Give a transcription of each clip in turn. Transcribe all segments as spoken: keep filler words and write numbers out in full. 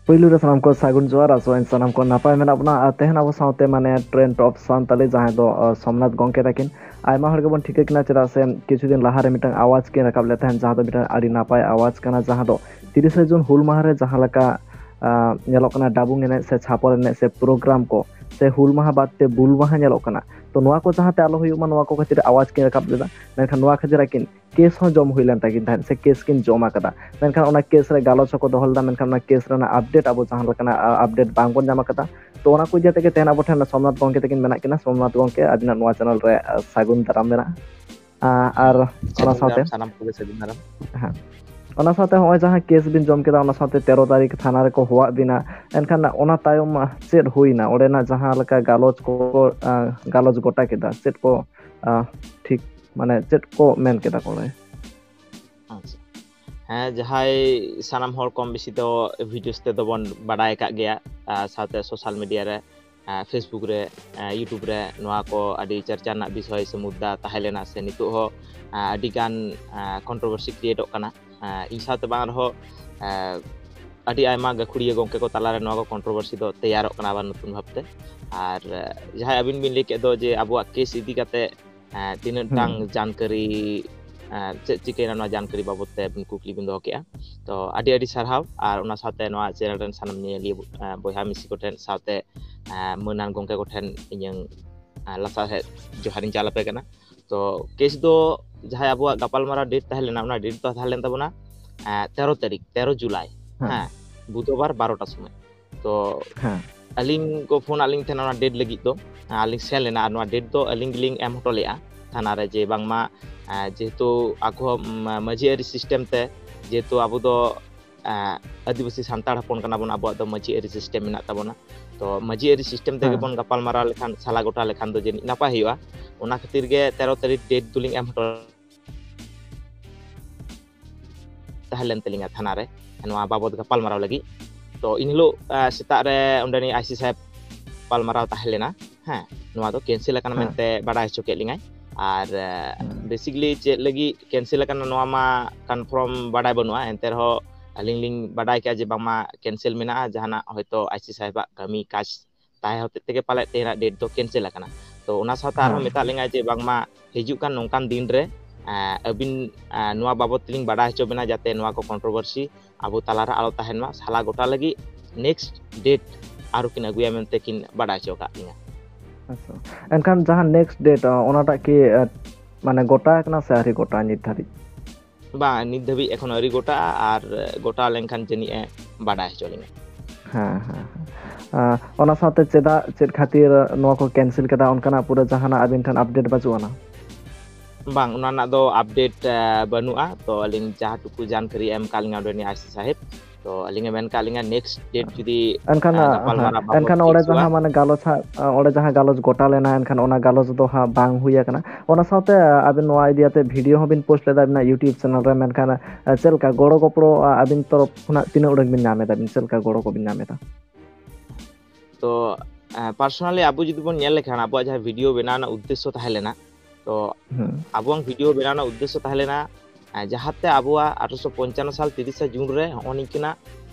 ᱯᱩᱭᱞᱩ ᱨᱮ ᱥᱟᱱᱟᱢ ᱠᱚ ᱥᱟᱹᱜᱩᱱ ᱡᱚᱦᱟᱨ, ᱟᱥᱚᱜ ᱟᱹᱧ ᱥᱟᱱᱟᱢ ᱠᱚ ᱱᱟᱯᱟᱭ ᱢᱮᱱᱟᱜ ᱵᱚᱱᱟ᱾ ᱟᱨ ᱛᱮᱦᱮᱧ ᱟᱵᱚ ᱥᱟᱶᱛᱮ ᱢᱟᱱᱮ ᱴᱨᱮᱱᱰ ᱚᱯᱷ ᱥᱟᱱᱛᱟᱞᱤ, ᱡᱟᱦᱟᱸᱭ ᱫᱚ, ᱟᱸ, ᱥᱳᱢᱱᱟᱛᱷ ᱜᱚᱢᱠᱮ ᱛᱟᱹᱠᱤᱱ, ᱟᱭᱢᱟ ᱦᱚᱲ ᱜᱮᱵᱚᱱ ᱴᱷᱤᱠᱟᱹ ᱠᱤᱱᱟ, ᱪᱮᱫᱟᱜ ᱥᱮ ᱠᱤᱪᱷᱩ ᱫᱤᱱ ᱞᱟᱦᱟᱨᱮ ᱢᱤᱫᱴᱟᱝ ᱟᱣᱟᱡᱽ ᱠᱤᱱ ᱨᱟᱠᱟᱵ ᱞᱮᱫ ᱛᱟᱦᱮᱸᱫ, ᱡᱟᱦᱟᱸ ᱫᱚ ᱢᱤᱫᱴᱟᱝ ᱟᱹᱰᱤ ᱱᱟᱯᱟᱭ ᱟᱣᱟᱡᱽ ᱠᱟᱱᱟ, ᱡᱟᱦᱟᱸ ᱫᱚ ᱛᱤᱨᱤᱥᱮ ᱡᱩᱱ ᱦᱩᱞ ᱢᱟᱦᱟ ᱨᱮ ᱡᱟᱦᱟᱸ ᱞᱮᱠᱟ, ᱟᱸ, ᱧᱮᱞᱚᱜ ᱠᱟᱱᱟ ᱰᱟᱵᱩᱝ ᱮᱱᱮᱡ ᱥᱮ ᱪᱷᱟᱯᱚᱞ ᱮᱱᱮᱡ ᱥᱮ ᱯᱨᱳᱜᱨᱟᱢ ᱠᱚ, ᱥᱮ ᱦᱩᱞ ᱢᱟᱦᱟ ᱵᱟᱫ ᱛᱮ ᱵᱩᱞ ᱢᱟᱦᱟ ᱧᱮᱞᱚᱜ ᱠᱟᱱᱟ, ᱛᱚ ᱱᱚᱣᱟ ᱠᱚ ᱡᱟᱦᱟᱸᱛᱮ ᱟᱞᱚ ᱦᱩᱭᱩᱜ ᱢᱟ, ᱱᱚᱣᱟ ᱠᱚ ᱠᱷᱟᱹᱛᱤᱨ ᱟᱣᱟᱡᱽ ᱠᱤᱱ ᱨᱟᱠᱟᱵ ᱞᱮᱫᱟ᱾ ᱢᱮᱱᱠᱷᱟᱱ ᱱᱚᱣᱟ ᱠᱷᱟᱹᱛᱤᱨ ᱟᱹᱠᱤᱱ ᱠᱮᱥ ᱦᱚᱸ ᱡᱚᱢ ᱦᱩᱭ ᱞᱮᱱ ᱛᱟᱹᱠᱤᱱ ᱛᱟᱦᱮᱸᱫ, ᱥᱮ ᱠᱮᱥ ᱠᱤᱱ ᱡᱚᱢ ᱟᱠᱟᱫᱟ᱾ ᱢᱮᱱᱠᱷᱟᱱ ᱚᱱᱟ ᱠᱮᱥ ᱨᱮ ᱜᱟᱞᱚᱪ ᱦᱚᱸᱠᱚ ᱫᱚᱦᱚ ᱞᱮᱫᱟ, ᱢᱮᱱᱠᱷᱟᱱ ᱚᱱᱟ ᱠᱮᱥ ᱨᱮᱱᱟᱜ ᱟᱯᱰᱮᱴ ᱟᱵᱚ ᱡᱟᱦᱟᱸ ᱞᱮᱠᱟᱱᱟᱜ, ᱟ, ᱟᱯᱰᱮᱴ ᱵᱟᱝᱵᱚᱱ ᱧᱟᱢ ᱟᱠᱟᱫᱟ᱾ ᱛᱚ ᱚᱱᱟ ᱠᱚ ᱤᱫᱤ ᱠᱟᱛᱮ ᱜᱮ ᱛᱮᱦᱮᱧ ᱟᱵᱚ ᱴᱷᱮᱱ ᱥᱳᱢᱱᱟᱛᱷ ᱜᱚᱢᱠᱮ ᱛᱟᱹᱠᱤᱱ ᱢᱮᱱᱟᱜ ᱠᱤᱱᱟ᱾ ᱥᱳᱢᱱᱟᱛᱷ ᱜᱚᱢᱠᱮ, ᱟᱹᱵᱤᱱᱟᱜ ᱱᱚᱣᱟ ᱪᱮᱱᱮᱞ ᱨᱮ, ᱟ, ᱥᱟᱹᱜᱩᱱ ᱫᱟᱨᱟᱢ ᱢᱮᱱᱟᱜᱼᱟ᱾ ᱟ, ᱟᱨ ᱚᱱᱟ ᱥᱟᱹᱜᱩᱱ ᱥᱟᱶᱛᱮ ᱫᱟᱨᱟᱢ, ᱥᱟᱱᱟᱢ ᱠᱚᱜᱮ ᱥᱟᱹᱜᱩᱱ ᱫᱟᱨᱟᱢ᱾ ᱦᱮᱸ, ᱚᱱᱟ ᱥᱟᱶᱛᱮ ᱦᱚᱸᱜᱼᱚᱭ ᱡᱟᱦᱟᱸ ᱠᱮᱥ ᱵᱤᱱ ᱡᱚᱢ ᱠᱮᱫᱟ, ᱚᱱᱟ ᱥᱟᱶᱛᱮ ᱛᱮᱨᱚ ᱛᱟᱹᱨᱤᱠᱷ ᱛᱷᱟᱱᱟ ᱨᱮᱠᱚ ᱦᱚᱦᱚᱣᱟᱫ ᱵᱤᱱᱟ, ᱮᱱᱠᱷᱟᱱ ᱚᱱᱟ ᱛᱟᱭᱚᱢ, ᱟ, ᱪᱮᱫ ᱦᱩᱭᱱᱟ? ᱚᱸᱰᱮᱱᱟᱜ ᱡᱟᱦᱟᱸ ᱞᱮᱠᱟ ᱜᱟᱞᱚᱪ ᱠᱚ, ᱟ, ᱜᱟᱞᱚᱪ ᱜᱚᱴᱟ ᱠᱮᱫᱟ, ᱪᱮᱫ ᱠᱚ, ᱟ, ᱴᱷᱤᱠ, ᱢᱟᱱᱮ ᱪᱮᱫ ᱠᱚ ᱢᱮᱱ ᱠᱮᱫᱟ ᱠᱚ ᱚᱸᱰᱮ? ᱟᱪᱪᱷᱟ᱾ ᱦᱮᱸ, ᱡᱟᱦᱟᱸᱭ ᱥᱟᱱᱟᱢ ᱦᱚᱲ ᱠᱚᱢ ᱵᱮᱥᱤ ᱫᱚ ᱵᱷᱤᱰᱤᱭᱳᱥ ᱛᱮᱫᱚ ᱵᱚᱱ ᱵᱟᱰᱟᱭ ᱟᱠᱟᱫ ᱜᱮᱭᱟ, ᱟᱨ ᱥᱟᱶᱛᱮ ᱥᱳᱥᱟᱞ ᱢᱤᱰᱤᱭᱟ ᱨᱮ, ᱟᱨ Facebook ᱨᱮ, ᱟᱨ YouTube ᱨᱮ ᱱᱚᱣᱟ ᱠᱚ ᱟᱹᱰᱤ ᱪᱟᱨᱪᱟ ᱨᱮᱱᱟᱜ ᱵᱤᱥᱚᱭ ᱥᱮ ᱢᱩᱫᱽᱫᱟ ᱛᱟᱦᱮᱸ ᱞᱮᱱᱟ, ᱥᱮ ᱱᱤᱛᱚᱜ ᱦᱚᱸ, ᱟᱨ ᱟᱹᱰᱤ ᱜᱟᱱ, ᱟᱨ controversy createᱚᱜ ᱠᱟᱱᱟ᱾ ᱟᱨ ᱤᱧ ᱥᱟᱶᱛᱮ ᱵᱟᱝ ᱨᱮᱦᱚᱸ, ᱟᱨ ᱟᱹᱰᱤ ᱟᱭᱢᱟ ᱜᱟᱹᱠᱷᱩᱲᱤᱭᱟᱹ ᱜᱚᱢᱠᱮ ᱠᱚ ᱛᱟᱞᱟᱨᱮ ᱱᱚᱣᱟ ᱠᱚ controversy ᱫᱚ ᱛᱮᱭᱟᱨᱚᱜ ᱠᱟᱱᱟ ᱟᱵᱟᱨ ᱱᱚᱛᱩᱱ ᱵᱷᱟᱵᱽᱛᱮ᱾ ᱟᱨ, ᱟᱨ ᱡᱟᱦᱟᱸᱭ ᱟᱹᱵᱤᱱ ᱵᱤᱱ ᱞᱟᱹᱭ ᱠᱮᱫ ᱫᱚ ᱡᱮ ᱟᱵᱚᱣᱟᱜ ᱠᱮᱥ ᱤᱫᱤ ᱠᱟᱛᱮ ᱮᱸ, ᱛᱤᱱᱟᱹᱜ ᱦᱩᱸ᱾ ᱴᱟᱝ ᱡᱟᱱᱠᱟᱨᱤ, ᱮᱸ, ᱪᱮᱫ ᱪᱤᱠᱟᱹᱭᱮᱱᱟ ᱱᱚᱣᱟ ᱡᱟᱱᱠᱟᱨᱤ ᱵᱟᱵᱚᱛ ᱛᱮ ᱟᱵᱤᱱ ᱠᱩᱠᱞᱤ ᱵᱤᱱ ᱫᱚᱦᱚ ᱠᱮᱜᱼᱟ᱾ ᱛᱚ ᱟᱹᱰᱤ ᱟᱹᱰᱤ ᱥᱟᱨᱦᱟᱣ, ᱟᱨ ᱚᱱᱟ ᱥᱟᱶᱛᱮ ᱱᱚᱣᱟ ᱪᱮᱱᱮᱞ ᱨᱮᱱ ᱥᱟᱱᱟᱢ ᱧᱮᱧᱮᱞᱤᱭᱟᱹ, ᱮᱸ, ᱵᱚᱭᱦᱟ ᱢᱤᱥᱤ ᱠᱚᱴᱷᱮᱱ ᱥᱟᱶᱛᱮ, ᱮᱸ, ᱢᱟᱹᱱᱟᱱ ᱜᱚᱢᱠᱮ ᱠᱚᱴᱷᱮᱱ ᱤᱧᱟᱹᱝ, ᱮᱸ, ᱞᱟᱥᱟᱲᱦᱮᱫ ᱡᱚᱦᱟᱨᱤᱧ ᱪᱟᱞ ᱟᱯᱮ ᱠᱟᱱᱟ᱾ ᱛᱚ ᱠᱮᱥ ᱫᱚ ᱡᱟᱦᱟᱸᱭ ᱟᱵᱚᱣᱟᱜ ᱜᱟᱯᱟᱞᱢᱟᱨᱟᱣ ᱰᱮᱴ ᱛᱟᱦᱮᱸ ᱞᱮᱱᱟ, ᱚᱱᱟ ᱰᱮᱴ ᱫᱚ ᱛᱟᱦᱮᱸ ᱞᱮᱱ ᱛᱟᱵᱚᱱᱟ, ᱮᱸ, ᱛᱮᱨᱚ ᱛᱟᱹᱨᱤᱠᱷ, ᱛᱮᱨᱚ ᱡᱩᱞᱟᱭ, ᱦᱮᱸ᱾ ᱦᱮᱸ, ᱵᱩᱫᱷᱵᱟᱨ ᱵᱟᱨᱚᱴᱟ ᱥᱚᱢᱚᱭ᱾ ᱛᱚ ᱦᱮᱸ᱾ ᱟᱹᱞᱤᱧ ᱠᱚ ᱯᱷᱳᱱ ᱟᱫ ᱞᱤᱧ ᱛᱟᱦᱮᱱᱟ ᱚᱱᱟ ᱰᱮᱴ ᱞᱟᱹᱜᱤᱫ ᱫᱚ, ᱟᱹᱞᱤᱧ ᱥᱮᱱ ᱞᱮᱱᱟ, ᱟᱨ ᱱᱚᱣᱟ ᱰᱮᱴ ᱫᱚ ᱟᱹᱞᱤᱧ ᱜᱮᱞᱤᱧ ᱮᱢ ᱦᱚᱴᱚ ᱞᱮᱫᱼᱟ ᱛᱷᱟᱱᱟ ᱨᱮ, ᱡᱮ ᱵᱟᱝᱢᱟ, ᱮᱸ, ᱡᱮᱦᱮᱛᱩ ᱟᱠᱚ ᱦᱚᱸ ᱢᱟ-, ᱢᱟᱹᱡᱷᱤ ᱟᱹᱨᱤ ᱥᱤᱥᱴᱮᱢ ᱛᱮ, ᱡᱮᱦᱮᱛᱩ ᱟᱵᱚ ᱫᱚ, ᱮᱸ, ᱟᱹᱫᱤᱵᱟᱹᱥᱤ ᱥᱟᱱᱛᱟᱲ ᱦᱚᱯᱚᱱ ᱠᱟᱱᱟ ᱵᱚᱱ, ᱟᱵᱚᱣᱟᱜ ᱫᱚ ᱢᱟᱹᱡᱷᱤ ᱟᱹᱨᱤ ᱥᱤᱥᱴᱮᱢ ᱢᱮᱱᱟᱜ ᱛᱟᱵᱚᱱᱟ᱾ ᱛᱚ ᱢᱟᱹᱡᱷᱤ ᱟᱹᱨᱤ ᱥᱤᱥᱴᱮᱢ ᱛᱮᱜᱮ ᱦᱮᱸ᱾ ᱵᱚᱱ ᱜᱟᱯᱟᱞ ᱢᱟᱨᱟᱣ ᱞᱮᱠᱷᱟᱱ, ᱥᱟᱞᱟ ᱜᱚᱴᱟ ᱞᱮᱠᱷᱟᱱ ᱫᱚ ᱡᱟᱹᱱᱤᱡ ᱱᱟᱯᱟᱭ ᱦᱩᱭᱩᱜᱼᱟ᱾ ᱚᱱᱟ ᱠᱷᱟᱹᱛᱤᱨ ᱜᱮ ᱛᱮᱨᱚ ᱛᱟᱹᱨᱤᱠᱷ ᱰᱮᱴ ᱫᱚᱞᱤᱧ ᱮᱢ ᱦᱚᱴᱚ ᱛᱟᱦᱮᱸ ᱞᱮᱱ ᱛᱟᱹᱞᱤᱧᱟ ᱛᱷᱟᱱᱟ ᱨᱮ ᱱᱚᱣᱟ ᱵᱟᱵᱚᱫ ᱜᱟᱯᱟᱞᱢᱟᱨᱟᱣ ᱞᱟᱹᱜᱤᱫ᱾ ᱛᱚ, ᱤᱱ ᱦᱤᱞᱳᱜ, ᱟ, ᱥᱮᱛᱟᱜ ᱨᱮ ᱚᱸᱰᱮᱱᱤᱡ ᱟᱭ ᱥᱤ ᱥᱟᱦᱮᱵᱽ ᱜᱟᱯᱟᱞᱢᱟᱨᱟᱣ ᱛᱟᱦᱮᱸ ᱞᱮᱱᱟ᱾ ᱦᱮᱸ, ᱱᱚᱣᱟ ᱫᱚ ᱠᱮᱱᱥᱮᱞ ᱟᱠᱟᱱᱟ ᱦᱮᱸ᱾ ᱢᱮᱱᱛᱮ ᱵᱟᱰᱟᱭ ᱦᱚᱪᱚ ᱠᱮᱫ ᱞᱤᱧᱟᱭ᱾ ᱟᱨ, ᱟ, ᱦᱮᱸ᱾ basically ᱪᱮᱫ ᱞᱟᱹᱜᱤᱫ ᱠᱮᱱᱥᱮᱞ ᱟᱠᱟᱱᱟ, ᱱᱚᱣᱟ ᱢᱟ confirm ᱵᱟᱰᱟᱭ ᱵᱟᱹᱱᱩᱜᱼᱟ, ᱮᱱᱛᱮ ᱨᱮᱦᱚᱸ, ᱟᱹᱞᱤᱧ ᱞᱤᱧ ᱵᱟᱰᱟᱭ ᱠᱮᱜᱼᱟ ᱡᱮ ᱵᱟᱝᱢᱟ ᱠᱮᱱᱥᱮᱞ ᱢᱮᱱᱟᱜᱼᱟ, ᱡᱟᱦᱟᱱᱟᱜ ᱦᱚᱭᱛᱳ ᱟᱭ ᱥᱤ ᱥᱟᱦᱮᱵᱟᱜ ᱠᱟᱹᱢᱤ ᱠᱟᱡᱽ ᱛᱟᱦᱮᱸ ᱦᱚᱛᱮᱡ ᱛᱮᱜᱮ ᱯᱟᱞᱮᱫ ᱛᱮᱦᱮᱧᱟᱜ ᱰᱮᱴ ᱫᱚ ᱠᱮᱱᱥᱮᱞ ᱟᱠᱟᱱᱟ᱾ ᱛᱚ ᱚᱱᱟ ᱥᱟᱶᱛᱮ ᱟᱨᱦᱚᱸ ᱦᱮᱸ᱾ ᱢᱮᱛᱟᱜ ᱞᱤᱧᱟᱭ ᱡᱮ ᱵᱟᱝᱢᱟ ᱦᱤᱡᱩᱜ ᱠᱟᱱ ᱱᱚᱝᱠᱟᱱ ᱫᱤᱱ ᱨᱮ, ᱮᱸ, ᱟᱹᱵᱤᱱ, ᱮᱸ, ᱱᱚᱣᱟ ᱵᱟᱵᱚᱫ ᱛᱮᱞᱤᱧ ᱵᱟᱰᱟᱭ ᱦᱚᱪᱚ ᱵᱤᱱᱟ, ᱡᱟᱛᱮ ᱱᱚᱣᱟ ᱠᱚ ᱠᱚᱱᱴᱨᱳᱵᱷᱟᱨᱥᱤ ᱟᱵᱚ ᱛᱟᱞᱟᱨᱮ ᱟᱞᱚ ᱛᱟᱦᱮᱱ ᱢᱟ᱾ ᱥᱟᱞᱟ ᱜᱚᱴᱟ ᱞᱟᱹᱜᱤᱫ ᱱᱮᱠᱥᱴ ᱰᱮᱴ ᱟᱨᱚ ᱠᱤᱱ ᱟᱹᱜᱩᱭᱟ ᱢᱮᱱᱛᱮ ᱠᱤᱱ ᱵᱟᱰᱟᱭ ᱦᱚᱪᱚ ᱟᱠᱟᱫ ᱞᱤᱧᱟ᱾ ᱟᱪᱪᱷᱟ, ᱮᱱᱠᱷᱟᱱ ᱡᱟᱦᱟᱸ ᱱᱮᱠᱥᱴ ᱰᱮᱴ, ᱚᱱᱟᱴᱟᱜ ᱠᱤ, ᱮ, ᱢᱟᱱᱮ ᱜᱚᱴᱟ ᱟᱠᱟᱱᱟ ᱥᱮ ᱟᱹᱣᱨᱤ ᱜᱚᱴᱟ ᱱᱤᱛ ᱫᱷᱟᱹᱵᱤᱡ? ᱵᱟᱝ, ᱱᱤᱛ ᱫᱷᱟᱹᱵᱤᱡ ᱮᱠᱷᱚᱱ ᱟᱹᱣᱨᱤ ᱜᱚᱴᱟᱜᱼᱟ, ᱟᱨ ᱜᱚᱴᱟ ᱞᱮᱱᱠᱷᱟᱱ ᱡᱟᱹᱱᱤᱡ ᱮ ᱵᱟᱰᱟᱭ ᱦᱚᱪᱚ ᱞᱤᱧᱟ᱾ ᱦᱮᱸ, ᱦᱮᱸ, ᱦᱮᱸ᱾ ᱟᱸ, ᱚᱱᱟ ᱥᱟᱶᱛᱮ ᱪᱮᱫᱟᱜ, ᱪᱮᱫ ᱠᱷᱟᱹᱛᱤᱨ ᱱᱚᱣᱟ ᱠᱚ ᱠᱮᱱᱥᱮᱞ ᱠᱮᱫᱟ, ᱚᱱᱠᱟᱱᱟᱜ ᱯᱩᱨᱟᱹ ᱡᱟᱦᱟᱱᱟᱜ ᱟᱹᱵᱤᱱ ᱴᱷᱮᱱ ᱟᱯᱰᱮᱴ ᱵᱟᱹᱪᱩᱜ ᱟᱱᱟ? ᱵᱟᱝ, ᱚᱱᱟ ᱨᱮᱱᱟᱜ ᱫᱚ ᱟᱯᱰᱮᱴ, ᱮ, ᱵᱟᱹᱱᱩᱜᱼᱟ᱾ ᱛᱚ ᱟᱹᱞᱤᱧ ᱡᱟᱦᱟᱸ ᱴᱩᱠᱩ ᱡᱟᱱᱠᱟᱨᱤ ᱮᱢ ᱠᱟᱜ ᱞᱤᱧᱟ ᱩᱰᱟᱹᱱᱤ ᱟᱭ ᱥᱤ ᱥᱟᱦᱮᱵᱽ, ᱛᱚ ᱟᱹᱞᱤᱧ ᱮ ᱢᱮᱱ ᱠᱟᱜ ᱞᱤᱧᱟ ᱱᱮᱠᱥᱴ ᱰᱮᱴ ᱡᱩᱫᱤ, ᱮᱱᱠᱷᱟᱱ, ᱮ, ᱜᱟᱯᱟᱞ ᱦᱮᱸ, ᱢᱟᱨᱟᱣ ᱵᱟᱵᱚᱫ ᱮᱱᱠᱷᱟᱱ ᱛᱮ ᱚᱸᱰᱮ ᱦᱤᱡᱩᱜᱼᱟ᱾ ᱡᱟᱦᱟᱸ ᱢᱟᱱᱮ ᱜᱟᱞᱚᱪ ᱦᱟᱸᱜ, ᱚᱸᱰᱮ ᱡᱟᱦᱟᱸ ᱜᱟᱞᱚᱪ ᱜᱚᱴᱟ ᱞᱮᱱᱟ, ᱮᱱᱠᱷᱟᱱ ᱚᱱᱟ ᱜᱟᱞᱚᱪ ᱫᱚ ᱦᱟᱸᱜ ᱵᱟᱝ ᱦᱩᱭ ᱟᱠᱟᱱᱟ᱾ ᱚᱱᱟ ᱥᱟᱶᱛᱮ, ᱟᱹᱵᱤᱱ ᱱᱚᱣᱟ ᱤᱫᱤ ᱟᱛᱮ ᱵᱷᱤᱰᱤᱭᱳ ᱦᱚᱸᱵᱤᱱ ᱯᱳᱥᱴ ᱞᱮᱫᱟ ᱟᱹᱵᱤᱱᱟᱜ YouTube ᱪᱮᱱᱮᱞ ᱨᱮ, ᱢᱮᱱᱠᱷᱟᱱ, ᱮ, ᱪᱮᱫ ᱞᱮᱠᱟ ᱜᱚᱲᱚ ᱜᱚᱯᱚᱲᱚ, ᱟ-, ᱟᱹᱵᱤᱱ ᱛᱚᱨᱚᱯ ᱠᱷᱚᱱᱟᱜ ᱛᱤᱱᱟᱹᱜ ᱩᱰᱟᱹᱝ ᱵᱤᱱ ᱧᱟᱢ ᱮᱫᱟ ᱵᱤᱱ? ᱪᱮᱫ ᱞᱮᱠᱟ ᱜᱚᱲᱚ ᱠᱚᱵᱤᱱ ᱧᱟᱢ ᱮᱫᱟ? ᱛᱚ, ᱮ, ᱯᱟᱨᱥᱚᱱᱟᱞᱤ ᱟᱵᱚ ᱡᱩᱫᱤ ᱵᱚᱱ ᱧᱮᱞ ᱞᱮᱠᱷᱟᱱ, ᱟᱵᱚᱣᱟᱜ ᱡᱟᱦᱟᱸ ᱵᱷᱤᱰᱤᱭᱳ ᱵᱮᱱᱟᱣ ᱨᱮᱱᱟᱜ ᱩᱫᱽᱫᱮᱥᱥᱚ ᱛᱟᱦᱮᱸ ᱞᱮᱱᱟ, ᱛᱚ ᱦᱩᱸ᱾ ᱟᱵᱚᱣᱟᱜ ᱵᱷᱤᱰᱤᱭᱳ ᱵᱮᱱᱟᱣ ᱨᱮᱱᱟᱜ ᱩᱫᱽᱫᱮᱥᱥᱚ ᱛᱟᱦᱮᱸ ᱞᱮᱱᱟ, ᱮ, ᱡᱟᱦᱟᱸᱛᱮ ᱟᱵᱚᱣᱟᱜ ᱟᱴᱷᱨᱚᱥᱚ ᱯᱚᱧᱪᱟᱱᱱᱚ ᱥᱟᱞ ᱛᱤᱨᱤᱥᱟ ᱡᱩᱱ ᱨᱮ ᱦᱚᱸᱜᱼᱚ ᱱᱤᱝᱠᱟᱹᱱᱟᱜ,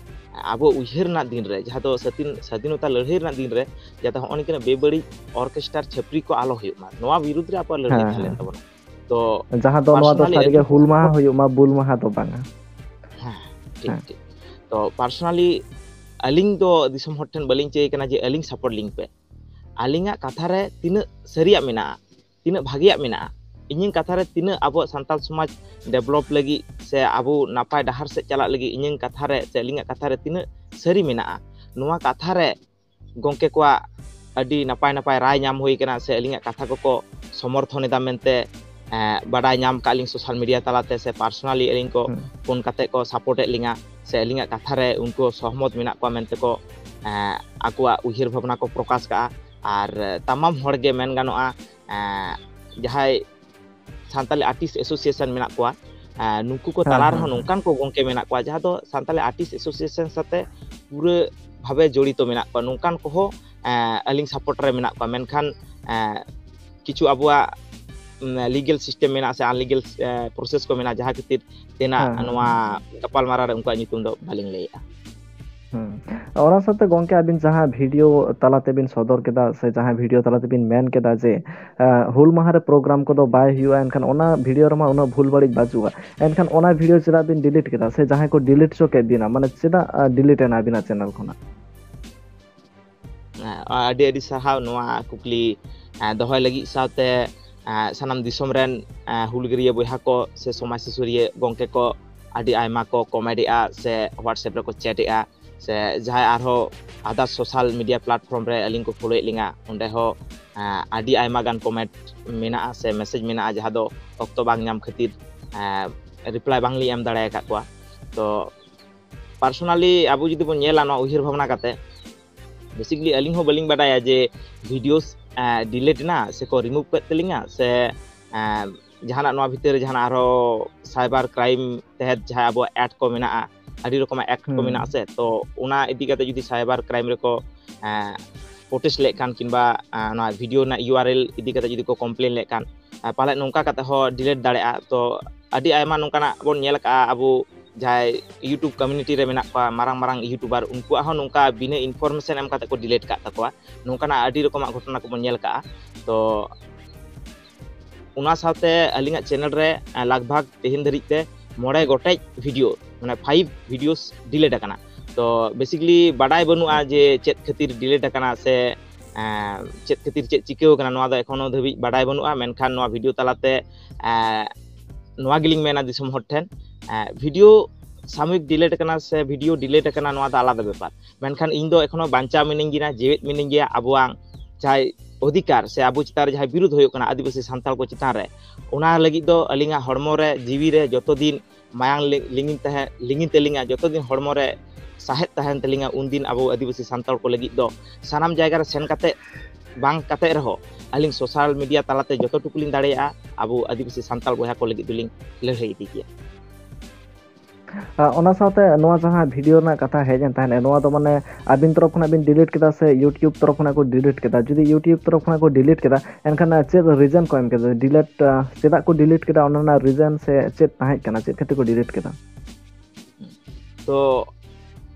ᱮ, ᱟᱵᱚ ᱩᱭᱦᱟᱹᱨ ᱨᱮᱱᱟᱜ ᱫᱤᱱ ᱨᱮ, ᱡᱟᱦᱟᱸ ᱫᱚ ᱥᱟᱹᱫᱷᱤᱱ-, ᱥᱟᱹᱫᱷᱤᱱᱚᱛᱟ ᱞᱟᱹᱲᱦᱟᱹᱭ ᱨᱮᱱᱟᱜ ᱫᱤᱱ ᱨᱮ, ᱡᱟᱛᱮ ᱦᱚᱸᱜᱼᱚ ᱱᱤᱝᱠᱟᱹᱱᱟᱜ ᱵᱮᱵᱟᱹᱲᱤᱡ ᱚᱨᱠᱮᱥᱴᱟᱨ ᱪᱷᱟᱹᱯᱨᱤ ᱠᱚ ᱟᱞᱚ ᱦᱩᱭᱩᱜ ᱢᱟ, ᱱᱚᱣᱟ ᱵᱤᱨᱩᱫᱽ ᱨᱮ ᱟᱵᱚᱣᱟᱜ ᱞᱟᱹᱲᱦᱟᱹᱭ ᱦᱮᱸ, ᱛᱟᱦᱮᱸ ᱞᱮᱱ ᱦᱮᱸ᱾ ᱛᱟᱵᱚᱱᱟ᱾ ᱛᱚ ᱡᱟᱦᱟᱸ ᱫᱚ ᱱᱚᱣᱟ ᱫᱚ personally ᱥᱟᱹᱨᱤᱜᱮ ᱟᱹᱞᱤᱧ ᱦᱩᱞ ᱢᱟᱦᱟ ᱦᱩᱭᱩᱜ ᱢᱟ, ᱵᱩᱞ ᱢᱟᱦᱟ ᱫᱚ ᱵᱟᱝᱟ᱾ ᱦᱮᱸ, ᱴᱷᱤᱠ, ᱦᱮᱸ᱾ ᱴᱷᱤᱠ᱾ ᱛᱚ personally ᱟᱹᱞᱤᱧ ᱫᱚ ᱫᱤᱥᱚᱢ ᱦᱚᱲ ᱴᱷᱮᱱ ᱵᱟᱹᱞᱤᱧ ᱪᱟᱹᱭ ᱠᱟᱱᱟ ᱡᱮ ᱟᱹᱞᱤᱧ support ᱞᱤᱧ ᱯᱮ᱾ ᱟᱹᱞᱤᱧᱟᱜ ᱠᱟᱛᱷᱟ ᱨᱮ ᱛᱤᱱᱟᱹᱜ ᱥᱟᱹᱨᱤᱭᱟᱜ ᱢᱮᱱᱟᱜᱼᱟ, ᱛᱤᱱᱟᱹᱜ ᱵᱷᱟᱜᱮᱭᱟᱜ ᱢᱮᱱᱟᱜᱼᱟ, ᱤᱧᱟᱹᱝ ᱠᱟᱛᱷᱟ ᱨᱮ ᱛᱤᱱᱟᱹᱜ ᱟᱵᱚᱣᱟᱜ ᱥᱟᱱᱛᱟᱲ ᱥᱚᱢᱟᱡᱽ develop ᱞᱟᱹᱜᱤᱫ ᱥᱮ ᱟᱵᱚ ᱱᱟᱯᱟᱭ ᱰᱟᱦᱟᱨ ᱥᱮᱫ ᱪᱟᱞᱟᱜ ᱞᱟᱹᱜᱤᱫ ᱤᱧᱟᱹᱝ ᱠᱟᱛᱷᱟ ᱨᱮ ᱥᱮ ᱟᱹᱞᱤᱧᱟᱜ ᱠᱟᱛᱷᱟ ᱨᱮ ᱛᱤᱱᱟᱹᱜ ᱥᱟᱹᱨᱤ ᱢᱮᱱᱟᱜᱼᱟ, ᱱᱚᱣᱟ ᱠᱟᱛᱷᱟ ᱨᱮ ᱜᱚᱢᱠᱮ ᱠᱚᱣᱟᱜ ᱟᱹᱰᱤ ᱱᱟᱯᱟᱭ ᱱᱟᱯᱟᱭ ᱨᱟᱭ ᱧᱟᱢ ᱦᱩᱭ ᱠᱟᱱᱟ ᱥᱮ ᱟᱹᱞᱤᱧᱟᱜ ᱠᱟᱛᱷᱟ ᱠᱚᱠᱚ ᱥᱚᱢᱚᱨᱛᱷᱚᱱ ᱮᱫᱟ ᱢᱮᱱᱛᱮ, ᱮᱸ, ᱵᱟᱰᱟᱭ ᱧᱟᱢ ᱠᱟᱜ ᱞᱤᱧ social media ᱛᱟᱞᱟᱛᱮ ᱥᱮ personally ᱟᱹᱞᱤᱧ ᱠᱚ ᱦᱩᱸ᱾ ᱯᱷᱳᱱ ᱠᱟᱛᱮ ᱠᱚ support ᱮᱫ ᱞᱤᱧᱟ ᱥᱮ ᱟᱹᱞᱤᱧᱟᱜ ᱠᱟᱛᱷᱟ ᱨᱮ ᱩᱱᱠᱩ ᱥᱚᱦᱚᱢᱚᱛ ᱢᱮᱱᱟᱜ ᱠᱚᱣᱟ ᱢᱮᱱᱛᱮ ᱠᱚ, ᱮᱸ, ᱟᱠᱚᱣᱟᱜ ᱩᱭᱦᱟᱹᱨ ᱵᱷᱟᱵᱽᱱᱟ ᱠᱚ ᱯᱨᱚᱠᱟᱥ ᱠᱟᱜᱼᱟ᱾ ᱟᱨ ᱛᱟᱢᱟᱢ ᱦᱚᱲ ᱜᱮ ᱢᱮᱱ ᱜᱟᱱᱚᱜᱼᱟ, ᱮᱸ, ᱡᱟᱦᱟᱸᱭ ᱥᱟᱱᱛᱟᱞᱤ artist association ᱢᱮᱱᱟᱜ ᱠᱚᱣᱟ, ᱮᱸ, ᱱᱩᱠᱩ ᱠᱚ ᱦᱮᱸ, ᱛᱟᱞᱟ ᱦᱮᱸ, ᱨᱮᱦᱚᱸ ᱦᱮᱸ᱾ ᱱᱚᱝᱠᱟᱱ ᱠᱚ ᱜᱚᱢᱠᱮ ᱢᱮᱱᱟᱜ ᱠᱚᱣᱟ ᱡᱟᱦᱟᱸ ᱫᱚ ᱥᱟᱱᱛᱟᱞᱤ artist association ᱥᱟᱛᱮ ᱯᱩᱨᱟᱹ ᱵᱷᱟᱵᱮ ᱡᱚᱲᱤᱛᱚ ᱢᱮᱱᱟᱜ ᱠᱚᱣᱟ, ᱱᱚᱝᱠᱟᱱ ᱠᱚᱦᱚᱸ, ᱮᱸ, ᱟᱹᱞᱤᱧ support ᱨᱮ ᱢᱮᱱᱟᱜ ᱠᱚᱣᱟ᱾ ᱢᱮᱱᱠᱷᱟᱱ, ᱮᱸ, ᱠᱤᱪᱷᱩ ᱟᱵᱚᱣᱟᱜ ᱞᱤᱜᱮᱞ ᱥᱤᱥᱴᱮᱢ ᱢᱮᱱᱟᱜᱼᱟ ᱥᱮ ᱟᱱᱞᱤᱜᱮᱞ ᱯᱨᱚᱥᱮᱥ ᱠᱚ ᱢᱮᱱᱟᱜᱼᱟ, ᱡᱟᱦᱟᱸ ᱠᱷᱟᱹᱛᱤᱨ ᱛᱮᱱᱟᱜ ᱦᱮᱸ, ᱦᱮᱸ, ᱱᱚᱣᱟ ᱦᱮᱸ᱾ ᱜᱟᱯᱟᱞᱢᱟᱨᱟᱣ ᱨᱮ ᱩᱱᱠᱩᱣᱟᱜ ᱧᱩᱛᱩᱢ ᱫᱚ ᱵᱟᱹᱞᱤᱧ ᱞᱟᱹᱭᱮᱜᱼᱟ᱾ ᱦᱩᱸ᱾ ᱚᱱᱟ ᱥᱟᱶᱛᱮ ᱜᱚᱝᱠᱮ, ᱟᱹᱵᱤᱱ ᱡᱟᱦᱟᱸ ᱵᱷᱤᱰᱤᱭᱳ ᱛᱟᱞᱟ ᱛᱮᱵᱤᱱ ᱥᱚᱫᱚᱨ ᱠᱮᱫᱟ ᱥᱮ ᱡᱟᱦᱟᱸ ᱵᱷᱤᱰᱤᱭᱳ ᱛᱟᱞᱟ ᱛᱮᱵᱤᱱ ᱢᱮᱱ ᱠᱮᱫᱟ ᱡᱮ, ᱟᱸ, ᱦᱩᱞ ᱢᱟᱦᱟ ᱨᱮ ᱯᱨᱳᱜᱨᱟᱢ ᱠᱚᱫᱚ ᱵᱟᱭ ᱦᱩᱭᱩᱜᱼᱟ, ᱮᱱᱠᱷᱟᱱ ᱚᱱᱟ ᱵᱷᱤᱰᱤᱭᱳ ᱨᱮᱢᱟ ᱩᱱᱟᱹᱜ ᱵᱷᱩᱞ ᱵᱟᱹᱲᱤᱡ ᱵᱟᱹᱪᱩᱜᱼᱟ, ᱮᱱᱠᱷᱟᱱ ᱚᱱᱟ ᱵᱷᱤᱰᱤᱭᱳ ᱪᱮᱫᱟᱜ ᱵᱤᱱ ᱰᱤᱞᱤᱴ ᱠᱮᱫᱟ ᱥᱮ ᱡᱟᱦᱟᱸᱭ ᱠᱚ ᱰᱤᱞᱤᱴ ᱦᱚᱪᱚ ᱠᱮᱫ ᱵᱤᱱᱟ, ᱢᱟᱱᱮ ᱪᱮᱫᱟᱜ, ᱟᱸ, ᱰᱤᱞᱤᱴ ᱮᱱᱟ ᱟᱹᱵᱤᱱᱟᱜ ᱪᱮᱱᱮᱞ ᱠᱷᱚᱱᱟᱜ? ᱟᱹᱰᱤ ᱟᱹᱰᱤ ᱥᱟᱨᱦᱟᱣ ᱱᱚᱣᱟ ᱠᱩᱠᱞᱤ, ᱟᱸ, ᱫᱚᱦᱚᱭ ᱞᱟᱹᱜᱤᱫ᱾ ᱥᱟᱶᱛᱮ, ᱟᱸ, ᱥᱟᱱᱟᱢ ᱫᱤᱥᱚᱢ ᱨᱮᱱ, ᱟᱸ, ᱦᱩᱞᱜᱟᱹᱨᱤᱭᱟᱹ ᱵᱚᱭᱦᱟ ᱠᱚ ᱥᱮ ᱥᱚᱢᱟᱡᱽ ᱥᱩᱥᱟᱹᱨᱤᱭᱟᱹ ᱜᱚᱢᱠᱮ ᱠᱚ ᱟᱹᱰᱤ ᱟᱭᱢᱟ ᱠᱚ ᱠᱚᱢᱮᱱᱴ ᱮᱜᱼᱟ ᱥᱮ WhatsApp ᱨᱮᱠᱚ ᱪᱮᱴ ᱮᱜᱼᱟ, ᱥᱮ ᱡᱟᱦᱟᱸᱭ ᱟᱨᱦᱚᱸ ᱟᱫᱟᱨ ᱥᱳᱥᱟᱞ ᱢᱤᱰᱤᱭᱟ ᱯᱞᱟᱴᱯᱷᱚᱨᱢ ᱨᱮ ᱟᱹᱞᱤᱧ ᱠᱚ ᱯᱷᱳᱞᱳᱭᱮᱫ ᱞᱤᱧᱟ, ᱚᱸᱰᱮ ᱦᱚᱸ, ᱟᱸ, ᱟᱹᱰᱤ ᱟᱭᱢᱟ ᱜᱟᱱ ᱠᱚᱢᱮᱱᱴ ᱢᱮᱱᱟᱜᱼᱟ ᱥᱮ ᱢᱮᱥᱮᱡᱽ ᱢᱮᱱᱟᱜᱼᱟ, ᱡᱟᱦᱟᱸ ᱫᱚ ᱚᱠᱛᱚ ᱵᱟᱝ ᱧᱟᱢ ᱠᱷᱟᱹᱛᱤᱨ, ᱟᱸ, ᱨᱤᱯᱞᱟᱭ ᱵᱟᱝᱞᱤᱧ ᱮᱢ ᱫᱟᱲᱮ ᱟᱠᱟᱫ ᱠᱚᱣᱟ᱾ ᱛᱚ ᱯᱟᱨᱥᱳᱱᱟᱞᱤ ᱟᱵᱚ ᱡᱩᱫᱤ ᱵᱚᱱ ᱧᱮᱞᱟ ᱱᱚᱣᱟ ᱩᱭᱦᱟᱹᱨ ᱵᱷᱟᱵᱽᱱᱟ ᱠᱟᱛᱮ, ᱵᱮᱥᱤᱠᱞᱤ ᱟᱹᱞᱤᱧ ᱦᱚᱸ ᱵᱟᱹᱞᱤᱧ ᱵᱟᱰᱟᱭᱟ ᱡᱮ ᱵᱷᱤᱰᱤᱭᱳᱥ, ᱟᱸ, ᱰᱤᱞᱤᱴ ᱮᱱᱟ ᱥᱮᱠᱚ ᱨᱤᱢᱩᱵᱷ ᱠᱮᱫ ᱛᱟᱹᱞᱤᱧᱟ ᱥᱮ, ᱟᱸ, ᱡᱟᱦᱟᱱᱟᱜ ᱱᱚᱣᱟ ᱵᱷᱤᱛᱤᱨ ᱨᱮ ᱡᱟᱦᱟᱱᱟᱜ ᱟᱨᱦᱚᱸ ᱥᱟᱭᱵᱟᱨ ᱠᱨᱟᱭᱤᱢ ᱛᱮᱦᱮᱫ ᱡᱟᱦᱟᱸ ᱟᱵᱚᱣᱟᱜ ᱮᱠᱴ ᱠᱚ ᱢᱮᱱᱟᱜᱼᱟ, ᱟᱹᱰᱤ ᱨᱚᱠᱚᱢᱟᱜ ᱮᱠᱴ ᱠᱚ ᱦᱩᱸ᱾ ᱢᱮᱱᱟᱜᱼᱟ ᱥᱮ, ᱛᱚ ᱚᱱᱟ ᱤᱫᱤ ᱠᱟᱛᱮ ᱡᱩᱫᱤ ᱥᱟᱭᱵᱟᱨ ᱠᱨᱟᱭᱤᱢ ᱨᱮᱠᱚ, ᱟᱸ, ᱯᱨᱚᱴᱮᱥᱴ ᱞᱮᱫ ᱠᱷᱟᱱ ᱠᱤᱝᱵᱟ, ᱟᱸ, ᱱᱚᱣᱟ ᱵᱷᱤᱰᱤᱭᱳ ᱨᱮᱱᱟᱜ ᱤᱭᱩ ᱟᱨ ᱮᱞ ᱤᱫᱤ ᱠᱟᱛᱮ ᱡᱩᱫᱤ ᱠᱚ ᱠᱚᱢᱯᱞᱮᱱ ᱞᱮᱫ ᱠᱷᱟᱱ, ᱟᱸ, ᱯᱟᱞᱮᱫ ᱱᱚᱝᱠᱟ ᱠᱟᱛᱮ ᱦᱚᱸ ᱰᱤᱞᱤᱴ ᱫᱟᱲᱮᱭᱟᱜᱼᱟ᱾ ᱛᱚ ᱟᱹᱰᱤ ᱟᱭᱢᱟ ᱱᱚᱝᱠᱟᱱᱟᱜ ᱵᱚᱱ ᱧᱮᱞ ᱟᱠᱟᱫᱼᱟ ᱟᱵᱚ ᱡᱟᱦᱟᱸᱭ YouTube ᱠᱚᱢᱤᱭᱩᱱᱤᱴᱤ ᱨᱮ ᱢᱮᱱᱟᱜ ᱠᱚᱣᱟ, ᱢᱟᱨᱟᱝ ᱢᱟᱨᱟᱝ ᱤᱭᱩᱴᱩᱵᱟᱨ, ᱩᱱᱠᱩᱣᱟᱜ ᱦᱚᱸ ᱱᱚᱝᱠᱟ ᱵᱤᱱᱟᱹ ᱤᱱᱯᱷᱚᱨᱢᱮᱥᱚᱱ ᱮᱢ ᱠᱟᱛᱮ ᱠᱚ ᱰᱤᱞᱤᱴ ᱠᱟᱜ ᱛᱟᱠᱚᱣᱟ᱾ ᱱᱚᱝᱠᱟᱱᱟᱜ ᱟᱹᱰᱤ ᱨᱚᱠᱚᱢᱟᱜ ᱜᱷᱚᱴᱚᱱᱟ ᱠᱚᱵᱚᱱ ᱧᱮᱞ ᱠᱟᱜᱼᱟ᱾ ᱛᱚ ᱚᱱᱟ ᱥᱟᱶᱛᱮ ᱟᱹᱞᱤᱧᱟᱜ ᱪᱮᱱᱮᱞ ᱨᱮ, ᱟᱸ, ᱞᱟᱜᱽ ᱵᱷᱟᱜᱽ ᱛᱮᱦᱮᱧ ᱫᱷᱟᱹᱨᱤᱡ ᱛᱮ ᱢᱚᱬᱮ ᱜᱚᱴᱮᱡ ᱵᱷᱤᱰᱤᱭᱳ, ᱢᱟᱱᱮ ᱯᱷᱟᱭᱤᱵᱷ ᱵᱷᱤᱰᱤᱭᱳᱥ ᱰᱤᱞᱤᱴ ᱟᱠᱟᱱᱟ᱾ ᱛᱚ ᱵᱮᱥᱤᱠᱞᱤ ᱵᱟᱰᱟᱭ ᱵᱟᱹᱱᱩᱜᱼᱟ ᱡᱮ ᱪᱮᱫ ᱠᱷᱟᱹᱛᱤᱨ ᱰᱤᱞᱤᱴ ᱟᱠᱟᱱᱟ ᱥᱮ, ᱟᱸ, ᱪᱮᱫ ᱠᱷᱟᱹᱛᱤᱨ ᱪᱮᱫ ᱪᱤᱠᱟᱹᱣ ᱟᱠᱟᱱᱟ, ᱱᱚᱣᱟ ᱫᱚ ᱮᱠᱷᱚᱱᱳ ᱫᱷᱟᱹᱵᱤᱡ ᱵᱟᱰᱟᱭ ᱵᱟᱹᱱᱩᱜᱼᱟ᱾ ᱢᱮᱱᱠᱷᱟᱱ ᱱᱚᱣᱟ ᱵᱷᱤᱰᱤᱭᱳ ᱛᱟᱞᱟᱛᱮ, ᱟᱸ, ᱱᱚᱣᱟ ᱜᱮᱞᱤᱧ ᱢᱮᱱᱟ ᱫᱤᱥᱚᱢ ᱦᱚᱲ ᱴᱷᱮᱱ, ᱟᱸ, ᱵᱷᱤᱰᱤᱭᱳ ᱥᱟᱢᱚᱭᱤᱠ ᱰᱤᱞᱤᱴ ᱟᱠᱟᱱᱟ ᱥᱮ ᱵᱷᱤᱰᱤᱭᱳ ᱰᱤᱞᱤᱴ ᱟᱠᱟᱱᱟ, ᱱᱚᱣᱟ ᱫᱚ ᱟᱞᱟᱫᱟ ᱵᱮᱯᱟᱨ᱾ ᱢᱮᱱᱠᱷᱟᱱ ᱤᱧ ᱫᱚ ᱮᱠᱷᱚᱱᱳ ᱵᱟᱧᱪᱟᱣ ᱢᱤᱱᱟᱹᱧ ᱜᱮᱭᱟ, ᱡᱮᱣᱮᱫ ᱢᱤᱱᱟᱹᱧ ᱜᱮᱭᱟ᱾ ᱟᱵᱚᱣᱟᱜ ᱡᱟᱦᱟᱸᱭ ᱚᱫᱷᱤᱠᱟᱨ ᱥᱮ ᱟᱵᱚ ᱪᱮᱛᱟᱱ ᱨᱮ ᱡᱟᱦᱟᱸᱭ ᱵᱤᱨᱩᱫᱷ ᱦᱩᱭᱩᱜ ᱠᱟᱱᱟ ᱟᱹᱫᱤᱵᱟᱹᱥᱤ ᱥᱟᱱᱛᱟᱲ ᱠᱚ ᱪᱮᱛᱟᱱ ᱨᱮ, ᱚᱱᱟ ᱞᱟᱹᱜᱤᱫ ᱫᱚ ᱟᱹᱞᱤᱧᱟᱜ ᱦᱚᱲᱢᱚ ᱨᱮ, ᱡᱤᱣᱤ ᱨᱮ ᱡᱚᱛᱚ ᱫᱤᱱ ᱢᱟᱭᱟᱝ ᱞᱤ-, ᱞᱤᱸᱜᱤᱱ ᱛᱟᱦᱮᱸ, ᱞᱤᱸᱜᱤᱱ ᱛᱟᱹᱞᱤᱧᱟ, ᱡᱚᱛᱚ ᱫᱤᱱ ᱦᱚᱲᱢᱚ ᱨᱮ ᱥᱟᱦᱮᱫ ᱛᱟᱦᱮᱱ ᱛᱟᱹᱞᱤᱧᱟ, ᱩᱱᱫᱤᱱ ᱟᱵᱚ ᱟᱹᱫᱤᱵᱟᱹᱥᱤ ᱥᱟᱱᱛᱟᱲ ᱠᱚ ᱞᱟᱹᱜᱤᱫ ᱫᱚ ᱥᱟᱱᱟᱢ ᱡᱟᱭᱜᱟ ᱨᱮ ᱥᱮᱱ ᱠᱟᱛᱮ ᱵᱟᱝ ᱠᱟᱛᱮ ᱨᱮᱦᱚᱸ ᱟᱹᱞᱤᱧ ᱥᱳᱥᱟᱞ ᱢᱤᱰᱤᱭᱟ ᱛᱟᱞᱟᱛᱮ ᱡᱚᱛᱚ ᱴᱩᱠᱩ ᱞᱤᱧ ᱫᱟᱲᱮᱭᱟᱜᱼᱟ ᱟᱵᱚ ᱟᱹᱫᱤᱵᱟᱹᱥᱤ ᱥᱟᱱᱛᱟᱲ ᱵᱚᱭᱦᱟ ᱠᱚ ᱞᱟᱹᱜᱤᱫ ᱫᱚᱞᱤᱧ ᱞᱟᱹᱲᱦᱟᱹᱭ ᱤᱫᱤ ᱜᱮᱭᱟ᱾ ᱟᱨ ᱚᱱᱟ ᱥᱟᱶᱛᱮ ᱱᱚᱣᱟ ᱡᱟᱦᱟᱸ ᱵᱷᱤᱰᱤᱭᱳ ᱨᱮᱱᱟᱜ ᱠᱟᱛᱷᱟ ᱦᱮᱡ ᱮᱱ ᱛᱟᱦᱮᱸᱫ, ᱱᱚᱣᱟ ᱫᱚ ᱢᱟᱱᱮ ᱟᱹᱵᱤᱱ ᱛᱚᱨᱚᱯ ᱠᱷᱚᱱᱟᱜ ᱵᱤᱱ ᱰᱤᱞᱤᱴ ᱠᱮᱫᱟ ᱥᱮ YouTube ᱛᱚᱨᱚᱯ ᱠᱷᱚᱱᱟᱜ ᱠᱚ ᱰᱤᱞᱤᱴ ᱠᱮᱫᱟ? ᱡᱩᱫᱤ YouTube ᱛᱚᱨᱚᱯ ᱠᱷᱚᱱᱟᱜ ᱠᱚ ᱰᱤᱞᱤᱴ ᱠᱮᱫᱟ, ᱮᱱᱠᱷᱟᱱ ᱪᱮᱫ ᱨᱤᱡᱮᱱ ᱠᱚ ᱮᱢ ᱠᱮᱫᱟ? ᱰᱤᱞᱤᱴ, ᱪᱮᱫᱟᱜ ᱠᱚ ᱰᱤᱞᱤᱴ ᱠᱮᱫᱟ, ᱚᱱᱟ ᱨᱮᱱᱟᱜ ᱨᱤᱡᱮᱱ ᱥᱮ ᱪᱮᱫ ᱛᱟᱦᱮᱸ ᱠᱟᱱᱟ, ᱪᱮᱫ ᱠᱷᱟᱹᱛᱤᱨ ᱠᱚ ᱰᱤᱞᱤᱴ ᱠᱮᱫᱟ? ᱛᱚ